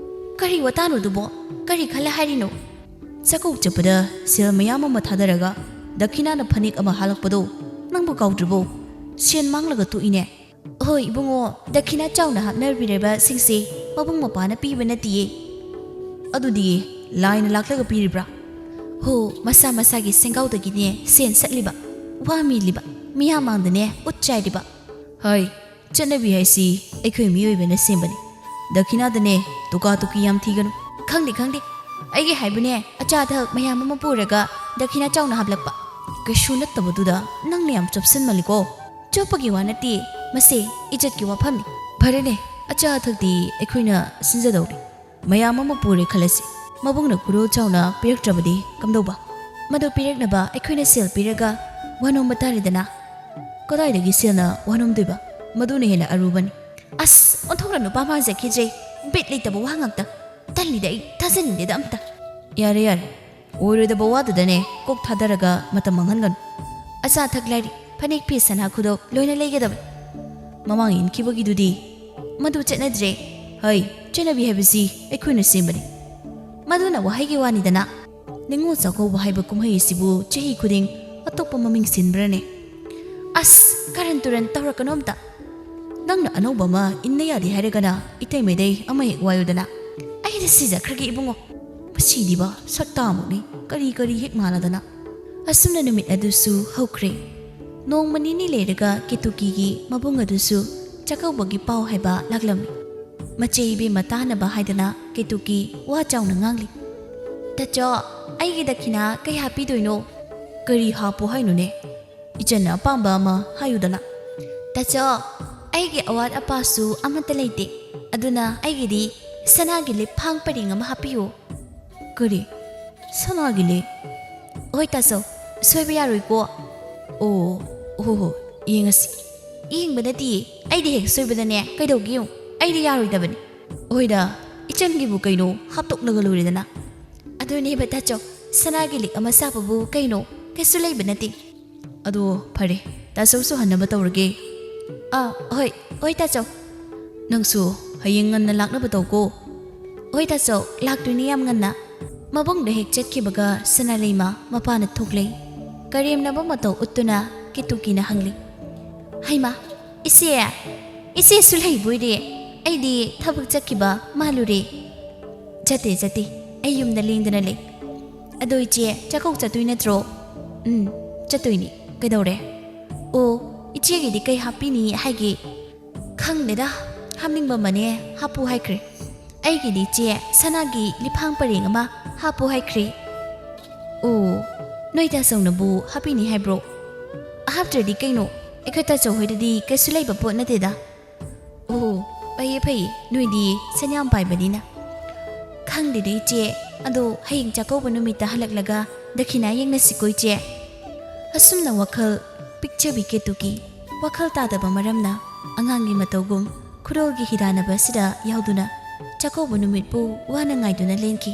ꯀꯔꯤ ꯋꯥꯇꯥꯅꯣ ꯑꯗꯨꯕꯣ? ꯀꯔꯤ ꯈꯜꯂ ꯍꯥꯏꯔꯤꯅꯣ? ꯆꯥꯛꯀꯧ ꯆꯠꯄꯗ ꯁꯦꯜ ꯃꯌꯥꯝ ꯑꯃ ꯊꯥꯗꯔꯒ ꯗꯈꯤꯅꯥꯅ ꯐꯅꯦꯛ ꯑꯃ ꯍꯥꯜꯂꯛꯄꯗꯣ ꯅꯪꯕꯨ ꯀꯥꯎꯗ꯭ꯔꯤꯕꯣ? ꯁꯦꯟ ꯃꯥꯡꯂꯒ ꯇꯣꯛꯏꯅꯦ꯫ ꯍꯣꯏ ꯏꯕꯨꯡꯉꯣ, ꯗꯈꯤꯅꯥ ꯆꯥꯎꯅ ꯍꯥꯞꯅꯕꯤꯔꯕꯁꯤꯡꯁꯦ ꯃꯕꯨꯡ ꯃꯧꯄ꯭ꯋꯥꯅ ꯄꯤꯕ ꯅꯠꯇꯤꯌꯦ꯫ ꯑꯗꯨꯗꯤ ꯂꯥꯏꯅ ꯂꯥꯛꯂꯒ ꯄꯤꯔꯤꯕ꯭ꯔꯥ? ꯍꯣ, ꯃꯁꯥ ꯃꯁꯥꯒꯤ ꯁꯦꯟꯒꯥꯎꯗꯒꯤꯅꯦ ꯁꯦꯟ ꯁꯠꯂꯤꯕ, ꯋꯥ ꯃꯦꯜꯂꯤꯕ, ꯃꯤꯌꯥꯝ ꯃꯥꯡꯗꯅꯦ ꯎꯠ ꯆꯥꯏꯔꯤꯕ꯫ ꯍꯥꯏ, ꯆꯠꯅꯕꯤ ꯍꯥꯏꯁꯤ ꯑꯩꯈꯣꯏ ꯃꯤꯑꯣꯏꯕꯅ ꯁꯦꯝꯕꯅꯤ꯫ ꯗꯈꯤꯅꯥꯗꯅꯦ ꯇꯨꯀꯥ ꯇꯨꯀꯤ ꯌꯥꯝ ꯊꯤꯒꯅꯨ꯫ ꯈꯪꯗꯦ, ꯈꯪꯗꯦ꯫ ꯑꯩꯒꯤ ꯍꯥꯏꯕꯨꯅꯦ, ꯑꯆꯥ ꯑꯊꯛ ꯃꯌꯥꯝ ꯑꯃ ꯄꯨꯔꯒ ꯗꯈꯤꯅꯥ ꯆꯥꯎꯅ ꯍꯥꯞꯂꯛꯄ꯫ ꯀꯩꯁꯨ ꯅꯠꯇꯕꯗꯨꯗ ꯅꯪꯅ ꯌꯥꯝ ꯆꯣꯞꯁꯤꯟꯃꯜꯂꯤꯀꯣ꯫ ꯆꯣꯞꯄꯒꯤ ꯋꯥ ꯅꯠꯇꯦ, ꯃꯁꯦ ꯏꯖꯠꯀꯤ ꯋꯥꯐꯝꯅꯤ꯫ ꯐꯔꯦꯅꯦ, ꯑꯆꯥ ꯑꯊꯛꯇꯤ ꯑꯩꯈꯣꯏꯅ ꯁꯤꯟꯖꯗꯧꯔꯤ꯫ ꯃꯌꯥꯝ ꯑꯃ ꯄꯨꯔꯦ ꯈꯜꯂꯁꯤ, ꯃꯕꯨꯡꯅ ꯈꯨꯗꯣꯜ ꯆꯥꯎꯅ ꯄꯤꯔꯛꯇ꯭ꯔꯕꯗꯤ ꯀꯝꯗꯧꯕ? ꯃꯗꯨ ꯄꯤꯔꯛꯅꯕ ꯑꯩꯈꯣꯏꯅ ꯁꯦꯜ ꯄꯤꯔꯒ ꯋꯥꯅꯣꯝꯕ ꯇꯥꯔꯦꯗꯅ꯫ ꯀꯗꯥꯏꯗꯒꯤ ꯁꯦꯜꯅ ꯋꯥꯅꯣꯝꯗꯣꯏꯕ? ꯃꯗꯨꯅ ꯍꯦꯟꯅ ꯑꯔꯨꯕꯅꯤ꯫ ꯑꯁ, ꯑꯣꯟꯊꯣꯛꯅ ꯅꯨꯄꯥ ꯃꯥꯟꯖꯈꯤꯗ꯭ꯔꯦ꯫ ꯕꯤꯠ ꯂꯩꯇꯕ ꯋꯥ ꯉꯥꯛꯇ꯫ ꯇꯜꯂꯤꯗ ꯑꯩ, ꯊꯥꯖꯅꯤꯡꯗꯦꯗ ꯑꯝꯇ꯫ ꯌꯥꯔꯦ, ꯌꯥꯔꯦ꯫ ꯑꯣꯏꯔꯣꯏꯗꯕ ꯋꯥꯗꯨꯗꯅꯦ ꯀꯣꯛ ꯊꯥꯗꯔꯒ ꯃꯇꯝ ꯃꯥꯡꯍꯟꯒꯅꯨ꯫ ꯑꯆꯥ ꯑꯊꯛ, ꯂꯥꯏꯔꯤꯛ, ꯐꯅꯦꯛ, ꯐꯤ, ꯁꯅꯥ, ꯈꯨꯗꯣꯞ ꯂꯣꯏꯅ ꯂꯩꯒꯗꯕꯅꯤ꯫ ꯃꯃꯥꯡ ꯏꯟꯈꯤꯕꯒꯤꯗꯨꯗꯤ? ꯃꯗꯨ ꯆꯠꯅꯗ꯭ꯔꯦ꯫ ꯍꯩ, ꯆꯠꯅꯕꯤ ꯍꯥꯏꯕꯁꯤ ꯑꯩꯈꯣꯏꯅ ꯁꯦꯝꯕꯅꯤ꯫ ꯃꯗꯨꯅ ꯋꯥꯍꯩꯒꯤ ꯋꯥꯅꯤꯗꯅ꯫ ꯅꯤꯉꯣꯜ ꯆꯥꯛꯀꯧꯕ ꯍꯥꯏꯕ ꯀꯨꯝꯍꯩ ꯑꯁꯤꯕꯨ ꯆꯍꯤ ꯈꯨꯗꯤꯡ ꯑꯇꯣꯞꯄ ꯃꯃꯤꯡ ꯁꯤꯟꯕ꯭ꯔꯅꯦ? ꯑꯁ, ꯀꯔꯟ ꯇꯨꯔꯟ ꯇꯧꯔꯛꯀꯅꯣ ꯑꯝꯇ꯫ ꯅꯪꯅ ꯑꯅꯧꯕ ꯑꯃ ꯏꯟꯅ ꯌꯥꯗꯦ ꯍꯥꯏꯔꯒꯅ ꯏꯇꯩ ꯃꯩꯗꯩ ꯑꯃ ꯍꯦꯛ ꯋꯥꯏꯌꯨꯗꯅ꯫ ꯑꯩꯗꯤ ꯁꯤꯖꯈ꯭ꯔꯒꯦ ꯏꯕꯨꯡꯉꯣ꯫ ꯃꯁꯤꯗꯤꯕ ꯁꯛꯇꯥꯃꯨꯛꯅꯤ, ꯀꯔꯤ ꯀꯔꯤ ꯍꯦꯛ ꯃꯥꯟꯅꯗꯅ꯫ ꯑꯁꯨꯝꯅ ꯅꯨꯃꯤꯠ ꯑꯗꯨꯁꯨ ꯍꯧꯈ꯭ꯔꯦ꯫ ꯅꯣꯡꯃ ꯅꯤꯅꯤ ꯂꯩꯔꯒ ꯀꯦꯇꯨꯀꯤꯒꯤ ꯃꯕꯨꯡ ꯑꯗꯨꯁꯨ ꯆꯥꯛꯀꯧꯕꯒꯤ ꯄꯥꯎ ꯍꯥꯏꯕ ꯂꯥꯛꯂꯝꯃꯤ꯫ ꯃꯆꯦ ꯏꯕꯦꯝꯃ ꯇꯥꯅꯕ ꯍꯥꯏꯗꯅ ꯀꯦꯇꯨꯀꯤ ꯋꯥ ꯆꯥꯎꯅ ꯉꯥꯡꯂꯤ꯫ "ꯇꯥꯆꯧ, ꯑꯩꯒꯤ ꯗꯈꯤꯅꯥ ꯀꯩ ꯍꯥꯞꯄꯤꯗꯣꯏꯅꯣ?" "ꯀꯔꯤ ꯍꯥꯞꯄꯣ ꯍꯥꯏꯅꯣꯅꯦ? ꯏꯆꯟꯅ ꯑꯄꯥꯝꯕ ꯑꯃ ꯍꯥꯏꯌꯨꯗꯅ?" "ꯇꯥꯆꯧ, ꯑꯩꯒꯤ ꯑꯋꯥꯠ ꯑꯄꯥꯁꯨ ꯑꯃꯠꯇ ꯂꯩꯇꯦ, ꯑꯗꯨꯅ ꯑꯩꯒꯤꯗꯤ ꯁꯅꯥꯒꯤ ꯂꯤꯛꯐꯥꯡ ꯄꯔꯦꯡ ꯑꯃ ꯍꯥꯞꯄꯤꯌꯨ꯫" "ꯀꯔꯤ? ꯁꯅꯥꯒꯤ ꯂꯤꯛ?" "ꯍꯣꯏ ꯇꯥꯆꯧ, ꯁꯣꯏꯕ ꯌꯥꯔꯣꯏꯀꯣ꯫" "ꯑꯣ, ꯍꯣ ꯍꯣ, ꯌꯦꯡꯉꯁꯤ꯫" "ꯌꯦꯡꯕ ꯅꯠꯇꯤꯌꯦ, ꯑꯩꯗꯤ ꯍꯦꯛ ꯁꯣꯏꯕꯗꯅꯦ ꯀꯩꯗꯧꯒꯦ ꯌꯦꯡꯉꯨ, ꯑꯩꯗꯤ ꯌꯥꯔꯣꯏꯗꯕꯅꯤ꯫" "ꯍꯣꯏꯗ, ꯏꯆꯟꯒꯤꯕꯨ ꯀꯩꯅꯣ, ꯍꯥꯞꯇꯣꯛꯂꯒ ꯂꯣꯏꯔꯦꯗꯅ꯫" "ꯑꯗꯨꯅꯦꯕ ꯇꯥꯆꯧ, ꯁꯅꯥꯒꯤ ꯂꯤꯛ ꯑꯃ ꯁꯥꯕꯕꯨ ꯀꯩꯅꯣ, ꯀꯩꯁꯨ ꯂꯩꯕ ꯅꯠꯇꯦ꯫" "ꯑꯗꯣ ꯐꯔꯦ, ꯇꯥꯆꯧꯁꯨ ꯍꯟꯅꯕ ꯇꯧꯔꯒꯦ꯫" "ꯑꯥ, ꯍꯣꯏ, ꯍꯣꯏ ꯇꯥꯆꯧ꯫" "ꯅꯪꯁꯨ ꯍꯌꯦꯡ ꯉꯟꯅ ꯂꯥꯛꯅꯕ ꯇꯧꯀꯣ꯫" "ꯍꯣꯏ ꯇꯥꯆꯧ, ꯂꯥꯛꯇꯣꯏꯅꯤ ꯌꯥꯝ ꯉꯟꯅ꯫" ꯃꯕꯨꯡꯗ ꯍꯦꯛ ꯆꯠꯈꯤꯕꯒ ꯁꯅꯥꯂꯩꯃ ꯃꯄꯥꯟꯗ ꯊꯣꯛꯂꯦ꯫ ꯀꯔꯦꯝꯅꯕ ꯃꯇꯧ ꯎꯠꯇꯨꯅ ꯀꯦꯇꯨꯀꯤꯅ ꯍꯪꯂꯤ, "ꯍꯩꯃꯥ, ꯏꯆꯦ, ꯏꯆꯦꯁꯨ ꯂꯩꯕꯣꯏꯔꯦ꯫ ꯑꯩꯗꯤ ꯊꯕꯛ ꯆꯠꯈꯤꯕ ꯃꯥꯜꯂꯨꯔꯦ꯫" "ꯆꯠꯇꯦ, ꯆꯠꯇꯦ, ꯑꯩ ꯌꯨꯝꯗ ꯂꯦꯡꯗꯅ ꯂꯩ꯫" "ꯑꯗꯣ ꯏꯆꯦ, ꯆꯥꯛꯀꯧ ꯆꯠꯇꯣꯏ ꯅꯠꯇ꯭ꯔꯣ?" "ꯎꯝ, ꯆꯠꯇꯣꯏꯅꯤ꯫ ꯀꯩꯗꯧꯔꯦ?" "ꯑꯣ, ꯏꯆꯦꯒꯤꯗꯤ ꯀꯩ ꯍꯥꯞꯄꯤꯅꯤ ꯍꯥꯏꯒꯦ?" "ꯈꯪꯗꯦꯗ, ꯍꯥꯞꯅꯤꯡꯕ ꯑꯃꯅꯦ ꯍꯥꯞꯄꯨ ꯍꯥꯏꯈ꯭ꯔꯦ꯫ ꯑꯩꯒꯤꯗꯤ ꯏꯆꯦ ꯁꯅꯥꯒꯤ ꯂꯤꯐꯥꯡ ꯄꯔꯦꯡ ꯑꯃ ꯍꯥꯞꯄꯨ ꯍꯥꯏꯈ꯭ꯔꯦ꯫" "ꯑꯣ, ꯅꯣꯏ ꯇꯥꯆꯧꯅꯕꯨ ꯍꯥꯞꯄꯤꯅꯤ ꯍꯥꯏꯕ꯭ꯔꯣ?" "ꯍꯥꯞꯇ꯭ꯔꯗꯤ ꯀꯩꯅꯣ, ꯑꯩꯈꯣꯏ ꯇꯥꯆꯧ ꯍꯣꯏꯗꯗꯤ ꯀꯩꯁꯨ ꯂꯩꯕ ꯄꯣꯠ ꯅꯠꯇꯦꯗ꯫" "ꯑꯣ, ꯐꯩꯌꯦ ꯐꯩꯌꯦ, ꯅꯣꯏꯗꯤ ꯁꯦꯟ ꯌꯥꯝ ꯄꯥꯏꯕꯅꯤꯅ꯫" "ꯈꯪꯗꯦꯗ ꯏꯆꯦ, ꯑꯗꯣ ꯍꯌꯦꯡ ꯆꯥꯛꯀꯧꯕ ꯅꯨꯃꯤꯠꯇ ꯍꯜꯂꯛꯂꯒ ꯗꯈꯤꯅꯥ ꯌꯦꯡꯅꯁꯤꯀꯣ ꯏꯆꯦ꯫ ꯑꯁꯨꯝꯅ ꯋꯥꯈꯜ ꯄꯤꯛꯆꯕꯤ ꯀꯦꯇꯨꯀꯤ ꯋꯥꯈꯜ ꯇꯥꯗꯕ ꯃꯔꯝꯅ ꯑꯉꯥꯡꯒꯤ ꯃꯇꯧꯒꯨꯝ ꯈꯨꯗꯣꯜꯒꯤ ꯍꯤꯗꯥꯟꯅꯕ ꯑꯁꯤꯗ ꯌꯥꯎꯗꯨꯅ ꯆꯥꯛꯀꯧꯕ ꯅꯨꯃꯤꯠꯄꯨ ꯋꯥꯅ ꯉꯥꯏꯗꯨꯅ ꯂꯦꯟꯈꯤ꯫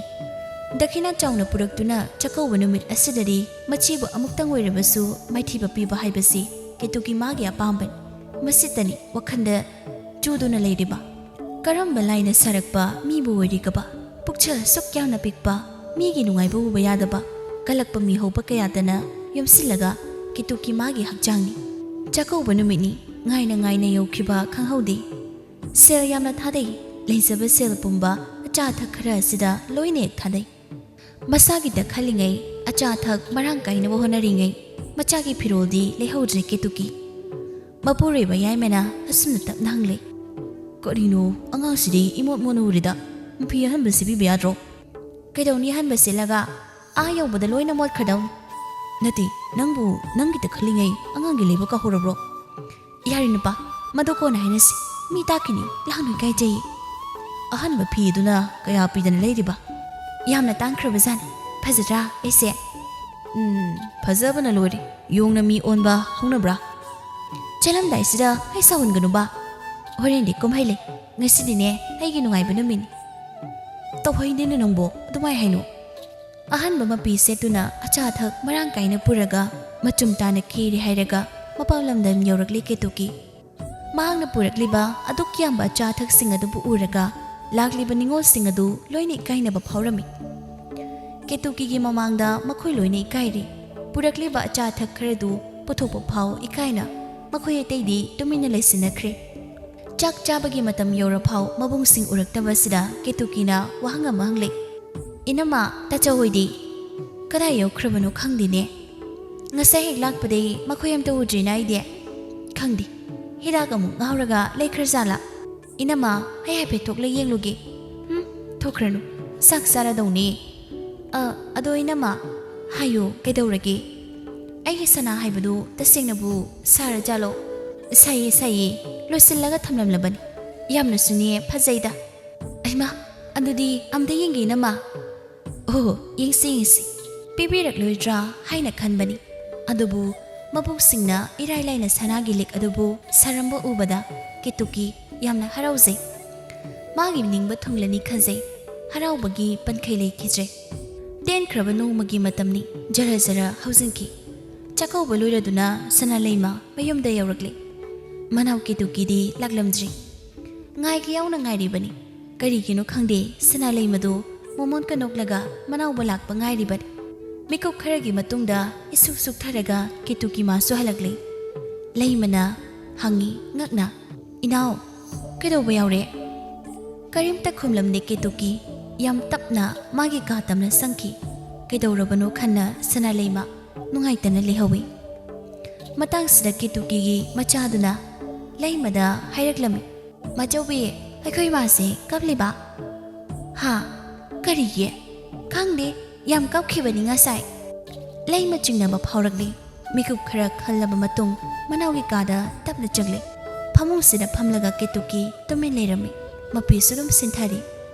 ꯗꯈꯤꯅꯥ ꯆꯥꯎꯅ ꯄꯨꯔꯛꯇꯨꯅ ꯆꯥꯛꯀꯧꯕ ꯅꯨꯃꯤꯠ ꯑꯁꯤꯗꯗꯤ ꯃꯆꯦꯕꯨ ꯑꯃꯨꯛꯇꯪ ꯑꯣꯏꯔꯕꯁꯨ ꯃꯥꯏꯊꯤꯕ ꯄꯤꯕ ꯍꯥꯏꯕꯁꯤ ꯀꯦꯇꯨꯀꯤ ꯃꯥꯒꯤ ꯑꯄꯥꯝꯕꯅꯤ꯫ ꯃꯁꯤꯇꯅꯤ ꯋꯥꯈꯜꯗ ꯆꯨꯗꯨꯅ ꯂꯩꯔꯤꯕ꯫ ꯀꯔꯝꯕ ꯂꯥꯏꯅ ꯁꯥꯔꯛꯄ ꯃꯤꯕꯨ ꯑꯣꯏꯔꯤꯒꯕ? ꯄꯨꯛꯆꯦꯜ ꯑꯁꯨꯛ ꯌꯥꯝꯅ ꯄꯤꯛꯄ, ꯃꯤꯒꯤ ꯅꯨꯡꯉꯥꯏꯕ ꯎꯕ ꯌꯥꯗꯕ, ꯀꯜꯂꯛꯄ ꯃꯤꯍꯧꯕ ꯀꯌꯥꯗꯅ ꯌꯣꯝꯁꯤꯜꯂꯒ ꯀꯦꯇꯨꯀꯤ ꯃꯥꯒꯤ ꯍꯛꯆꯥꯡꯅꯤ꯫ ꯆꯥꯛꯀꯧꯕ ꯅꯨꯃꯤꯠꯅꯤ, ꯉꯥꯏꯅ ꯉꯥꯏꯅ ꯌꯧꯈꯤꯕ ꯈꯪꯍꯧꯗꯦ꯫ ꯁꯦꯜ ꯌꯥꯝꯅ ꯊꯥꯗꯩ, ꯂꯩꯖꯕ ꯁꯦꯜ ꯄꯨꯝꯕ ꯑꯆꯥ ꯑꯊꯛ ꯈꯔ ꯑꯁꯤꯗ ꯂꯣꯏꯅ ꯍꯦꯛ ꯊꯥꯗꯩ꯫ ꯃꯁꯥꯒꯤꯗ ꯈꯜꯂꯤꯉꯩ, ꯑꯆꯥ ꯑꯊꯛ ꯃꯔꯥꯡ ꯀꯥꯏꯅꯕ ꯍꯣꯠꯅꯔꯤꯉꯩ, ꯃꯆꯥꯒꯤ ꯐꯤꯔꯣꯜꯗꯤ ꯂꯩꯍꯧꯗ꯭ꯔꯦ ꯀꯦꯇꯨꯀꯤ꯫ ꯃꯄꯨꯔꯣꯏꯕ ꯌꯥꯏꯃꯅ ꯑꯁꯨꯝꯅ ꯇꯞꯅ ꯍꯪꯂꯦ, "ꯀꯔꯤꯅꯣ, ꯑꯉꯥꯡꯁꯤꯗꯤ ꯏꯃꯣꯠ ꯃꯣꯠꯅ ꯎꯔꯤꯗ? ꯃꯐꯤ ꯑꯍꯟꯕ ꯁꯦꯠꯄꯤꯕ ꯌꯥꯗ꯭ꯔꯣ?" "ꯀꯩꯗꯧꯅꯤ, ꯑꯍꯟꯕ ꯁꯦꯠꯂꯒ? ꯑꯥ ꯌꯧꯕꯗ ꯂꯣꯏꯅ ꯃꯣꯠꯈ꯭ꯔꯗꯧꯅꯤ꯫" "ꯅꯠꯇꯦ, ꯅꯪꯕꯨ ꯅꯪꯒꯤꯗ ꯈꯜꯂꯤꯉꯩ ꯑꯉꯥꯡꯒꯤ ꯂꯩꯕ ꯀꯥꯎꯍꯧꯔꯕ꯭ꯔꯣ?" "ꯌꯥꯔꯦ ꯅꯨꯄꯥ, ꯃꯗꯨ ꯀꯣꯟꯅ ꯍꯥꯏꯅꯁꯤ꯫ ꯃꯤ ꯇꯥꯛꯈꯤꯅꯤ, ꯂꯥꯡꯅꯨ, ꯏꯀꯥꯏꯖꯩꯌꯦ꯫ ꯑꯍꯟꯕ ꯐꯤ ꯑꯗꯨꯅ ꯀꯌꯥ ꯄꯤꯗꯅ ꯂꯩꯔꯤꯕ? ꯌꯥꯝꯅ ꯇꯥꯡꯈ꯭ꯔꯕꯖꯥꯠꯅꯤ꯫ ꯐꯖꯗ꯭ꯔꯥ ꯑꯩꯁꯦ?" "ꯎꯝ, ꯐꯖꯕꯅ ꯂꯣꯏꯔꯦ꯫ ꯌꯣꯡꯅ ꯃꯤ ꯑꯣꯟꯕ ꯍꯧꯅꯕ꯭ꯔꯥ?" "ꯆꯦꯜꯂꯝꯗꯥꯏꯁꯤꯗ ꯑꯩ ꯁꯥꯎꯍꯟꯒꯅꯨꯕ꯫ ꯍꯣꯔꯦꯟꯗꯤ ꯀꯨꯝꯍꯩ ꯂꯩ꯫ ꯉꯁꯤꯗꯤꯅꯦ ꯑꯩꯒꯤ ꯅꯨꯡꯉꯥꯏꯕ ꯅꯨꯃꯤꯠꯅꯤ꯫" "ꯇꯧꯍꯩꯗꯦꯅꯦ ꯅꯪꯕꯣ, ꯑꯗꯨꯃꯥꯏ ꯍꯥꯏꯅꯨ꯫" ꯑꯍꯟꯕ ꯃꯄꯤ ꯁꯦꯠꯇꯨꯅ ꯑꯆꯥ ꯑꯊꯛ ꯃꯔꯥꯡ ꯀꯥꯏꯅ ꯄꯨꯔꯒ ꯃꯆꯨꯝ ꯇꯥꯅ ꯀꯦꯔꯦ ꯍꯥꯏꯔꯒ ꯃꯄꯥꯝ ꯂꯝꯗꯝ ꯌꯧꯔꯛꯂꯦ ꯀꯦꯇꯨꯀꯤ꯫ ꯃꯍꯥꯛꯅ ꯄꯨꯔꯛꯂꯤꯕ ꯑꯗꯨꯛ ꯌꯥꯝꯕ ꯑꯆꯥ ꯑꯊꯛꯁꯤꯡ ꯑꯗꯨꯕꯨ ꯎꯔꯒ ꯂꯥꯛꯂꯤꯕ ꯅꯤꯉꯣꯜꯁꯤꯡ ꯑꯗꯨ ꯂꯣꯏꯅ ꯏꯀꯥꯏꯅꯕ ꯐꯥꯎꯔꯝꯃꯤ꯫ ꯀꯦꯇꯨꯀꯤꯒꯤ ꯃꯃꯥꯡꯗ ꯃꯈꯣꯏ ꯂꯣꯏꯅ ꯏꯀꯥꯏꯔꯤ꯫ ꯄꯨꯔꯛꯂꯤꯕ ꯑꯆꯥ ꯑꯊꯛ ꯈꯔꯗꯨ ꯄꯨꯊꯣꯛꯄ ꯐꯥꯎ ꯏꯀꯥꯏꯅ ꯃꯈꯣꯏ ꯑꯇꯩꯗꯤ ꯇꯨꯃꯤꯟꯅ ꯂꯩꯁꯤꯟꯅꯈ꯭ꯔꯦ꯫ ꯆꯥꯛ ꯆꯥꯕꯒꯤ ꯃꯇꯝ ꯌꯧꯔꯐꯥꯎ ꯃꯕꯨꯡꯁꯤꯡ ꯎꯔꯛꯇꯕ ꯑꯁꯤꯗ ꯀꯦꯇꯨꯀꯤꯅ ꯋꯥꯍꯪ ꯑꯃ ꯍꯪꯂꯛꯏ, "ꯏꯅꯝꯃ, ꯇꯥꯆꯧ ꯍꯣꯏꯗꯤ ꯀꯗꯥꯏ ꯌꯧꯈ꯭ꯔꯕꯅꯣ ꯈꯪꯗꯦꯅꯦ꯫ ꯉꯁꯥꯏ ꯍꯦꯛ ꯂꯥꯛꯄꯗꯒꯤ ꯃꯈꯣꯏ ꯑꯝꯇ ꯎꯗ꯭ꯔꯤꯅ ꯑꯩꯗꯤ꯫ ꯈꯪꯗꯦ, ꯍꯤꯗꯥꯛ ꯑꯃꯨꯛ ꯉꯥꯎꯔꯒ ꯂꯩꯈ꯭ꯔꯖꯥꯠꯂꯥ? ꯏꯅꯝꯃ, ꯑꯩ ꯍꯥꯏꯐꯦꯠ ꯊꯣꯛꯂ ꯌꯦꯡꯂꯨꯒꯦ꯫" "ꯍꯨꯝ, ꯊꯣꯛꯈ꯭ꯔꯅꯨ, ꯆꯥꯛ ꯆꯥꯔꯗꯧꯅꯦ꯫ ꯑ, ꯑꯗꯣ ꯏꯅꯝꯃ, ꯍꯥꯏꯌꯨ, ꯀꯩꯗꯧꯔꯒꯦ? ꯑꯩꯒꯤ ꯁꯅꯥ ꯍꯥꯏꯕꯗꯨ ꯇꯁꯦꯡꯅꯕꯨ ꯁꯥꯔꯖꯥꯠꯂꯣ?" "ꯁꯥꯏꯌꯦ, ꯁꯥꯏꯌꯦ, ꯂꯣꯏꯁꯤꯜꯂꯒ ꯊꯝꯂꯝꯂꯕꯅꯤ꯫ ꯌꯥꯝꯅꯁꯨꯅꯦ ꯐꯖꯩꯗ꯫ ꯑꯩꯃꯥ, ꯑꯗꯨꯗꯤ ꯑꯝꯇ ꯌꯦꯡꯒꯦ ꯏꯅꯝꯃ꯫" "ꯑꯣ, ꯌꯦꯡꯁꯤ, ꯌꯦꯡꯁꯤ꯫ ꯄꯤꯕꯤꯔꯛꯂꯣꯏꯗ꯭ꯔꯥ ꯍꯥꯏꯅ ꯈꯟꯕꯅꯤ꯫ ꯑꯗꯨꯕꯨ ꯃꯕꯨꯡꯁꯤꯡꯅ ꯏꯔꯥꯏ ꯂꯥꯏꯅ ꯁꯅꯥꯒꯤ ꯂꯤꯛ ꯑꯗꯨꯕꯨ ꯁꯥꯔꯝꯕ ꯎꯕꯗ ꯀꯦꯇꯨꯀꯤ ꯌꯥꯝꯅ ꯍꯔꯥꯎꯖꯩ꯫ ꯃꯥꯒꯤ ꯅꯤꯡꯕ ꯊꯨꯡꯂꯅꯤ ꯈꯟꯖꯩ꯫ ꯍꯔꯥꯎꯕꯒꯤ ꯄꯟꯈꯩ ꯂꯩꯈꯤꯗ꯭ꯔꯦ꯫ ꯇꯦꯟꯈ꯭ꯔꯕ ꯅꯣꯡꯃꯒꯤ ꯃꯇꯝꯅꯤ ꯖꯔ ꯖꯔ ꯍꯧꯖꯤꯟꯈꯤ꯫ ꯆꯥꯛꯀꯧꯕ ꯂꯣꯏꯔꯗꯨꯅ ꯁꯅꯥꯂꯩꯃ ꯃꯌꯨꯝꯗ ꯌꯧꯔꯛꯂꯦ꯫ ꯃꯅꯥꯎ ꯀꯦꯇꯨꯀꯤꯗꯤ ꯂꯥꯛꯂꯝꯗ꯭ꯔꯤ꯫ ꯉꯥꯏꯒꯦ ꯌꯥꯎꯅ ꯉꯥꯏꯔꯤꯕꯅꯤ꯫ ꯀꯔꯤꯒꯤꯅꯣ ꯈꯪꯗꯦ, ꯁꯅꯥꯂꯩꯃꯗꯨ ꯃꯣꯃꯣꯟꯒ ꯅꯣꯛꯂꯒ ꯃꯅꯥꯎꯕ ꯂꯥꯛꯄ ꯉꯥꯏꯔꯤꯕꯅꯤ꯫ ꯃꯤꯀꯨꯞ ꯈꯔꯒꯤ ꯃꯇꯨꯡꯗ ꯏꯁꯨꯛ ꯁꯨꯛꯊꯔꯒ ꯀꯦꯇꯨꯀꯤ ꯃꯥꯁꯨ ꯍꯜꯂꯛꯂꯦ꯫ ꯂꯩꯃꯅ ꯍꯪꯉꯤ ꯉꯛꯅ, "ꯏꯅꯥꯎ, ꯀꯩꯗꯧꯕ ꯌꯥꯎꯔꯦ?" ꯀꯔꯤꯝꯇ ꯈꯨꯝꯂꯝꯗꯦ ꯀꯦꯇꯨꯀꯤ꯫ ꯌꯥꯝ ꯇꯞꯅ ꯃꯥꯒꯤ ꯀꯥ ꯇꯝꯅ ꯆꯪꯈꯤ꯫ ꯀꯩꯗꯧꯔꯕꯅꯣ ꯈꯟꯅ ꯁꯅꯥꯂꯩꯃ ꯅꯨꯡꯉꯥꯏꯇꯅ ꯂꯩꯍꯧꯏ꯫ ꯃꯇꯥꯡꯁꯤꯗ ꯀꯦꯇꯨꯀꯤꯒꯤ ꯃꯆꯥꯗꯨꯅ ꯂꯩꯃꯗ ꯍꯥꯏꯔꯛꯂꯝꯃꯤ, "ꯃꯆꯧꯕꯤ, ꯑꯩꯈꯣꯏ ꯃꯥꯁꯦ ꯀꯞꯂꯤꯕ?" "ꯍꯥ? ꯀꯔꯤꯒꯤ?" "ꯈꯪꯗꯦ, ꯌꯥꯝ ꯀꯞꯈꯤꯕꯅꯤ ꯉꯁꯥꯏ꯫" ꯂꯩꯃ ꯆꯤꯡꯅꯕ ꯐꯥꯎꯔꯛꯂꯤ꯫ ꯃꯤꯀꯨꯞ ꯈꯔ ꯈꯜꯂꯕ ꯃꯇꯨꯡ ꯃꯅꯥꯎꯒꯤ ꯀꯥꯗ ꯇꯞꯅ ꯆꯪꯂꯦ꯫ ꯐꯃꯨꯡꯁꯤꯗ ꯐꯝꯂꯒ ꯀꯦꯇꯨꯀꯤ ꯇꯨꯃꯤꯟ ꯂꯩꯔꯝꯃꯤ꯫ ꯃꯄꯤꯁꯨ ꯑꯗꯨꯝ ꯁꯤꯟꯊꯔꯤ꯫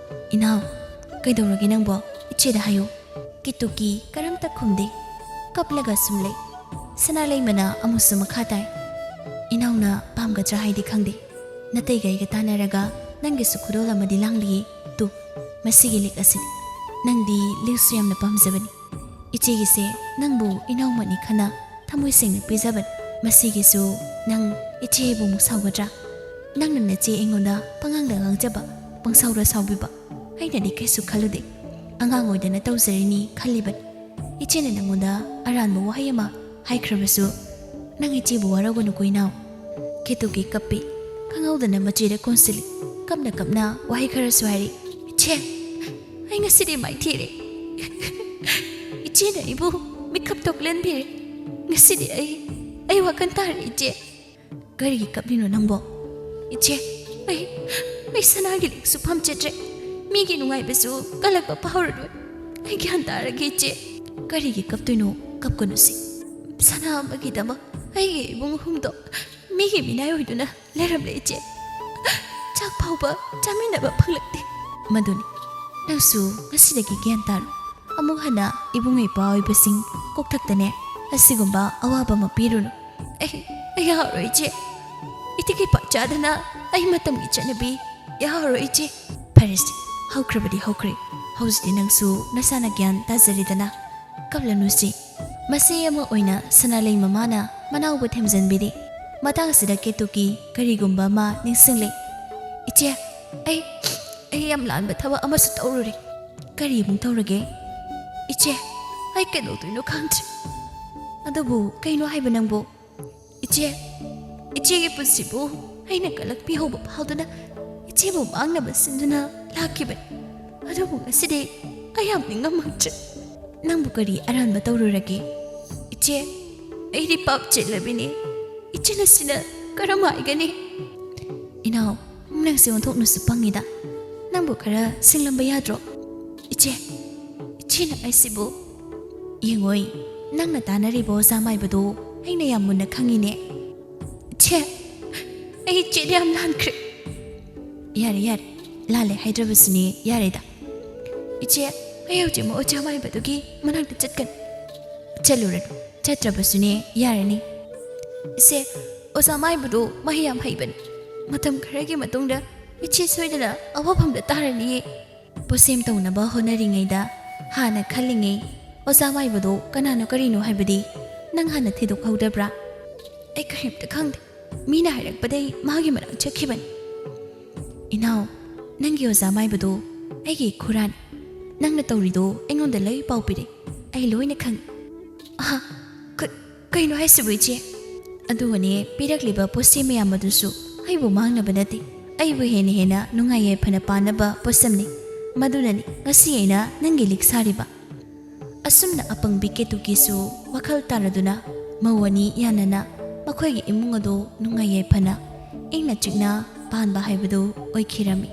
"ꯏꯅꯥꯎ, ꯀꯩꯗꯧꯔꯒꯦ ꯅꯪꯕꯣ? ꯏꯆꯦꯗ ꯍꯥꯏꯌꯨ꯫" ꯀꯦꯇꯨꯀꯤ ꯀꯔꯝꯇ ꯈꯨꯝꯗꯦ꯫ ꯀꯞꯂꯒ ꯁꯨꯝ ꯂꯩ꯫ ꯁꯅꯥꯂꯩꯃꯅ ꯑꯃꯨꯛꯁꯨ ꯃꯈꯥ ꯇꯥꯏ, "ꯏꯅꯥꯎꯅ ꯄꯥꯝꯒꯗ꯭ꯔꯥ ꯍꯥꯏꯗꯤ ꯈꯪꯗꯦ꯫ ꯅꯇꯩꯒ ꯑꯩꯒ ꯇꯥꯟꯅꯔꯒ ꯅꯪꯒꯤꯁꯨ ꯈꯨꯗꯣꯜ ꯑꯃꯗꯤ ꯂꯥꯡꯂꯤꯌꯦ꯫ ꯇꯨ, ꯃꯁꯤꯒꯤ ꯂꯤꯛ ꯑꯁꯤꯅꯤ꯫ ꯅꯪꯗꯤ ꯂꯤꯛꯁꯨ ꯌꯥꯝꯅ ꯄꯥꯝꯖꯕꯅꯤ꯫ ꯏꯆꯦꯒꯤꯁꯦ ꯅꯪꯕꯨ ꯏꯅꯥꯎꯃꯛꯅꯤ ꯈꯟꯅ ꯊꯃꯣꯏ ꯁꯦꯡꯅ ꯄꯤꯖꯕꯅꯤ꯫ ꯃꯁꯤꯒꯤꯁꯨ ꯅꯪ ꯏꯆꯦꯕꯨ ꯑꯃꯨꯛ ꯁꯥꯎꯒꯗ꯭ꯔꯥ? ꯅꯪꯅ ꯅꯆꯦ ꯑꯩꯉꯣꯟꯗ ꯄꯉꯥꯡꯗ ꯉꯥꯡꯖꯕ, ꯄꯪꯁꯥꯎꯗ ꯁꯥꯎꯕꯤꯕ ꯑꯩꯅꯗꯤ ꯀꯩꯁꯨ ꯈꯜꯂꯨꯗꯦ꯫ ꯑꯉꯥꯡ ꯑꯣꯏꯗꯅ ꯇꯧꯖꯔꯤꯅꯤ ꯈꯜꯂꯤꯕꯅꯤ꯫ ꯏꯆꯦꯅ ꯅꯪꯉꯣꯟꯗ ꯑꯔꯥꯟꯕ ꯋꯥꯍꯩ ꯑꯃ ꯍꯥꯏꯈ꯭ꯔꯕꯁꯨ ꯅꯪ ꯏꯆꯦꯕꯨ ꯋꯥꯔꯧꯒꯅꯨꯀꯣ ꯏꯅꯥꯎ꯫" ꯀꯦꯇꯨꯀꯤ ꯀꯞꯄꯤ꯫ ꯈꯪꯍꯧꯗꯅ ꯃꯆꯦꯗ ꯀꯣꯟꯁꯤꯜꯂꯤ꯫ ꯀꯞꯅ ꯀꯞꯅ ꯋꯥꯍꯩ ꯈꯔꯁꯨ ꯍꯥꯏꯔꯤ꯫ "ꯏꯆꯦ, ꯑꯩ ꯉꯁꯤꯗꯤ ꯃꯥꯏꯊꯤꯔꯦ꯫ ꯏꯆꯦꯅ ꯑꯩꯕꯨ ꯃꯤꯀꯞ ꯊꯣꯛꯍꯟꯕꯤꯔꯦ꯫ ꯉꯁꯤꯗꯤ ꯑꯩ, ꯑꯩ ꯋꯥꯈꯜ ꯇꯥꯔꯦ ꯏꯆꯦ꯫" "ꯀꯔꯤꯒꯤ ꯀꯞꯂꯤꯅꯣ ꯅꯪꯕꯣ?" "ꯏꯆꯦ, ꯑꯩ, ꯑꯩ ꯁꯅꯥꯒꯤ ꯂꯤꯛꯁꯨ ꯄꯥꯝꯖꯗ꯭ꯔꯦ꯫ ꯃꯤꯒꯤ ꯅꯨꯡꯉꯥꯏꯕꯁꯨ ꯀꯜꯂꯛꯄ ꯐꯥꯎꯔꯔꯣꯏ꯫ ꯑꯩ ꯒ꯭ꯌꯥꯟ ꯇꯥꯔꯒꯦ ꯏꯆꯦ꯫" "ꯀꯔꯤꯒꯤ ꯀꯞꯇꯣꯏꯅꯣ? ꯀꯞꯀꯅꯨꯁꯤ꯫ ꯁꯅꯥ ꯑꯃꯒꯤꯗꯃꯛ ꯑꯩꯒꯤ ꯏꯕꯨꯡ ꯑꯍꯨꯝꯗꯣ ꯃꯤꯒꯤ ꯃꯤꯅꯥꯏ ꯑꯣꯏꯗꯨꯅ ꯂꯩꯔꯝꯂꯦ ꯏꯆꯦ꯫ ꯆꯥꯛ ꯐꯥꯎꯕ ꯆꯥꯃꯤꯟꯅꯕ ꯐꯪꯂꯛꯇꯦ꯫" "ꯃꯗꯨꯅꯤ, ꯅꯪꯁꯨ ꯉꯁꯤꯗꯒꯤ ꯒ꯭ꯌꯥꯟ ꯇꯥꯔꯣ꯫ ꯑꯃꯨꯛ ꯍꯟꯅ ꯏꯕꯨꯡ ꯏꯄ꯭ꯋꯥ ꯑꯣꯏꯕꯁꯤꯡ ꯀꯣꯛꯊꯛꯇꯅꯦ ꯑꯁꯤꯒꯨꯝꯕ ꯑꯋꯥꯕ ꯑꯃ ꯄꯤꯔꯨꯅꯨ꯫ ꯑꯩ, ꯑꯩ ꯌꯥꯔꯣꯏ ꯏꯆꯦ꯫ ꯏꯇꯤꯛ ꯏꯄꯥꯛ ꯆꯥꯗꯅ ꯑꯩ ꯃꯇꯝꯒꯤ ꯆꯠꯅꯕꯤ ꯌꯥꯔꯣꯏ ꯏꯆꯦ꯫ ꯐꯔꯦꯁꯦ, ꯍꯧꯈ꯭ꯔꯕꯗꯤ ꯍꯧꯈ꯭ꯔꯦ꯫ ꯍꯧꯖꯤꯛꯇꯤ ꯅꯪꯁꯨ ꯅꯁꯥꯅ ꯒ꯭ꯌꯥꯟ ꯇꯥꯖꯔꯦꯗꯅ꯫ ꯀꯞꯂꯅꯨꯁꯤ꯫ ꯃꯆꯦ ꯑꯃ ꯑꯣꯏꯅ ꯁꯅꯥꯂꯩ ꯃꯃꯥꯅ ꯃꯅꯥꯎꯕꯨ ꯊꯦꯝꯖꯤꯟꯕꯤꯔꯤ꯫ ꯃꯇꯥꯡꯁꯤꯗ ꯀꯦꯇꯨꯀꯤ ꯀꯔꯤꯒꯨꯝꯕ ꯑꯃ ꯅꯤꯡꯁꯤꯡꯂꯦ꯫ "ꯏꯆꯦ, ꯑꯩ, ꯑꯩ ꯌꯥꯝ ꯂꯥꯟꯕ ꯊꯕꯛ ꯑꯃꯁꯨ ꯇꯧꯔꯨꯔꯦ꯫" "ꯀꯔꯤ ꯑꯃꯨꯛ ꯇꯧꯔꯒꯦ?" "ꯏꯆꯦ, ꯑꯩ ꯀꯩꯗꯧꯗꯣꯏꯅꯣ ꯈꯪꯗ꯭ꯔꯦ꯫" "ꯑꯗꯨꯕꯨ ꯀꯩꯅꯣ ꯍꯥꯏꯕ ꯅꯪꯕꯨ?" "ꯏꯆꯦ, ꯏꯆꯦꯒꯤ ꯄꯨꯟꯁꯤꯕꯨ ꯑꯩꯅ ꯀꯜꯂꯛꯄꯤꯍꯧꯕ ꯐꯥꯎꯗꯅ ꯏꯆꯦꯕꯨ ꯃꯥꯡꯅꯕ ꯁꯤꯟꯗꯨꯅ ꯂꯥꯛꯈꯤꯕꯅꯤ꯫ ꯑꯗꯨꯕꯨ ꯉꯁꯤꯗꯤ ꯑꯩ ꯌꯥꯝ ꯅꯤꯡꯉꯝꯃꯛꯇ꯭ꯔꯦ꯫" "ꯅꯪꯕꯨ ꯀꯔꯤ ꯑꯔꯥꯟꯕ ꯇꯧꯔꯨꯔꯒꯦ?" "ꯏꯆꯦ, ꯑꯩꯗꯤ ꯄꯥꯞ ꯆꯦꯜꯂꯕꯤꯅꯤ꯫ ꯏꯆꯦꯅ ꯁꯤꯅ ꯀꯔꯝ ꯍꯥꯏꯒꯅꯤ?" "ꯏꯅꯥꯎ, ꯅꯪꯁꯦ ꯑꯣꯟꯊꯣꯛꯅꯁꯨ ꯄꯪꯉꯤꯗ꯫ ꯅꯪꯕꯨ ꯈꯔ ꯁꯤꯡꯂꯝꯕ ꯌꯥꯗ꯭ꯔꯣ?" "ꯏꯆꯦ, ꯏꯆꯦꯅ ꯑꯩꯁꯤꯕꯨ?" "ꯌꯦꯡꯉꯣꯏ, ꯅꯪꯅ ꯇꯥꯟꯅꯔꯤꯕ ꯑꯣꯖꯥ ꯃꯥꯏꯕꯗꯣ ꯑꯩꯅ ꯌꯥꯝ ꯃꯨꯟꯅ ꯈꯪꯉꯤꯅꯦ꯫" "ꯏꯆꯦ, ꯑꯩ ꯏꯆꯦꯗ ꯌꯥꯝ ꯂꯥꯟꯈ꯭ꯔꯦ꯫" "ꯌꯥꯔꯦ, ꯌꯥꯔꯦ, ꯂꯥꯜꯂꯦ ꯍꯥꯏꯗ꯭ꯔꯕꯁꯨꯅꯦ, ꯌꯥꯔꯦꯗ꯫ ꯏꯆꯦ, ꯑꯩ ꯍꯧꯖꯤꯛꯃꯛ ꯑꯣꯖꯥ ꯃꯥꯏꯕꯗꯨꯒꯤ ꯃꯅꯥꯛꯇ ꯆꯠꯀꯅꯤ꯫" "ꯆꯠꯂꯨꯔꯅꯨ, ꯆꯠꯇ꯭ꯔꯕꯁꯨꯅꯦ ꯌꯥꯔꯅꯤ꯫ ꯏꯆꯦ, ꯑꯣꯖꯥ ꯃꯥꯏꯕꯗꯣ ꯃꯍꯩ ꯌꯥꯝ ꯍꯩꯕꯅꯤ꯫ ꯃꯇꯝ ꯈꯔꯒꯤ ꯃꯇꯨꯡꯗ ꯏꯆꯦ ꯁꯣꯏꯗꯅ ꯑꯋꯥꯐꯝꯗ ꯇꯥꯔꯅꯤꯌꯦ꯫" ꯄꯣꯠꯁꯦꯝ ꯇꯧꯅꯕ ꯍꯣꯠꯅꯔꯤꯉꯩꯗ ꯍꯥꯟꯅ ꯈꯜꯂꯤꯉꯩ, ꯑꯣꯖꯥ ꯃꯥꯏꯕꯗꯣ ꯀꯅꯥꯅꯣ ꯀꯔꯤꯅꯣ ꯍꯥꯏꯕꯗꯤ ꯅꯪ ꯍꯥꯟꯅ ꯊꯤꯗꯣꯛꯍꯧꯗꯕ꯭ꯔꯥ? "ꯑꯩ ꯀꯔꯤꯝꯇ ꯈꯪꯗꯦ꯫ ꯃꯤꯅ ꯍꯥꯏꯔꯛꯄꯗꯩ ꯃꯥꯒꯤ ꯃꯅꯥꯛ ꯆꯠꯈꯤꯕꯅꯤ꯫" "ꯏꯅꯥꯎ, ꯅꯪꯒꯤ ꯑꯣꯖꯥ ꯃꯥꯏꯕꯗꯣ ꯑꯩꯒꯤ ꯏꯈꯨꯔꯥꯅꯤ꯫ ꯅꯪꯅ ꯇꯧꯔꯤꯗꯣ ꯑꯩꯉꯣꯟꯗ ꯂꯣꯏ ꯄꯥꯎ ꯄꯤꯔꯦ꯫ ꯑꯩ ꯂꯣꯏꯅ ꯈꯪꯉꯤ꯫" "ꯑꯍꯥ, ꯀ-, ꯀꯩꯅꯣ ꯍꯥꯏꯁꯤꯕꯨ ꯏꯆꯦ?" "ꯑꯗꯨꯒꯅꯦ, ꯄꯤꯔꯛꯂꯤꯕ ꯄꯣꯠꯁꯦꯝ ꯃꯌꯥꯝ ꯑꯗꯨꯁꯨ ꯑꯩꯕꯨ ꯃꯥꯡꯅꯕ ꯅꯠꯇꯦ, ꯑꯩꯕꯨ ꯍꯦꯟꯅ ꯍꯦꯟꯅ ꯅꯨꯡꯉꯥꯏ ꯌꯥꯏꯐꯅ ꯄꯥꯟꯅꯕ ꯄꯣꯠꯁꯝꯅꯤ꯫ ꯃꯗꯨꯅꯅꯤ ꯉꯁꯤ ꯑꯩꯅ ꯅꯪꯒꯤ ꯂꯤꯛ ꯁꯥꯔꯤꯕ꯫" ꯑꯁꯨꯝꯅ ꯑꯄꯪꯕꯤ ꯀꯦꯇꯨꯀꯤꯁꯨ ꯋꯥꯈꯜ ꯇꯥꯔꯗꯨꯅ ꯃꯧ ꯑꯅꯤ ꯌꯥꯅꯅ ꯃꯈꯣꯏꯒꯤ ꯏꯃꯨꯡ ꯑꯗꯨ ꯅꯨꯡꯉꯥꯏ ꯌꯥꯏꯐꯅ ꯏꯪꯅ ꯆꯤꯛꯅ ꯄꯥꯟꯕ ꯍꯥꯏꯕꯗꯨ ꯑꯣꯏꯈꯤꯔꯝꯃꯤ꯫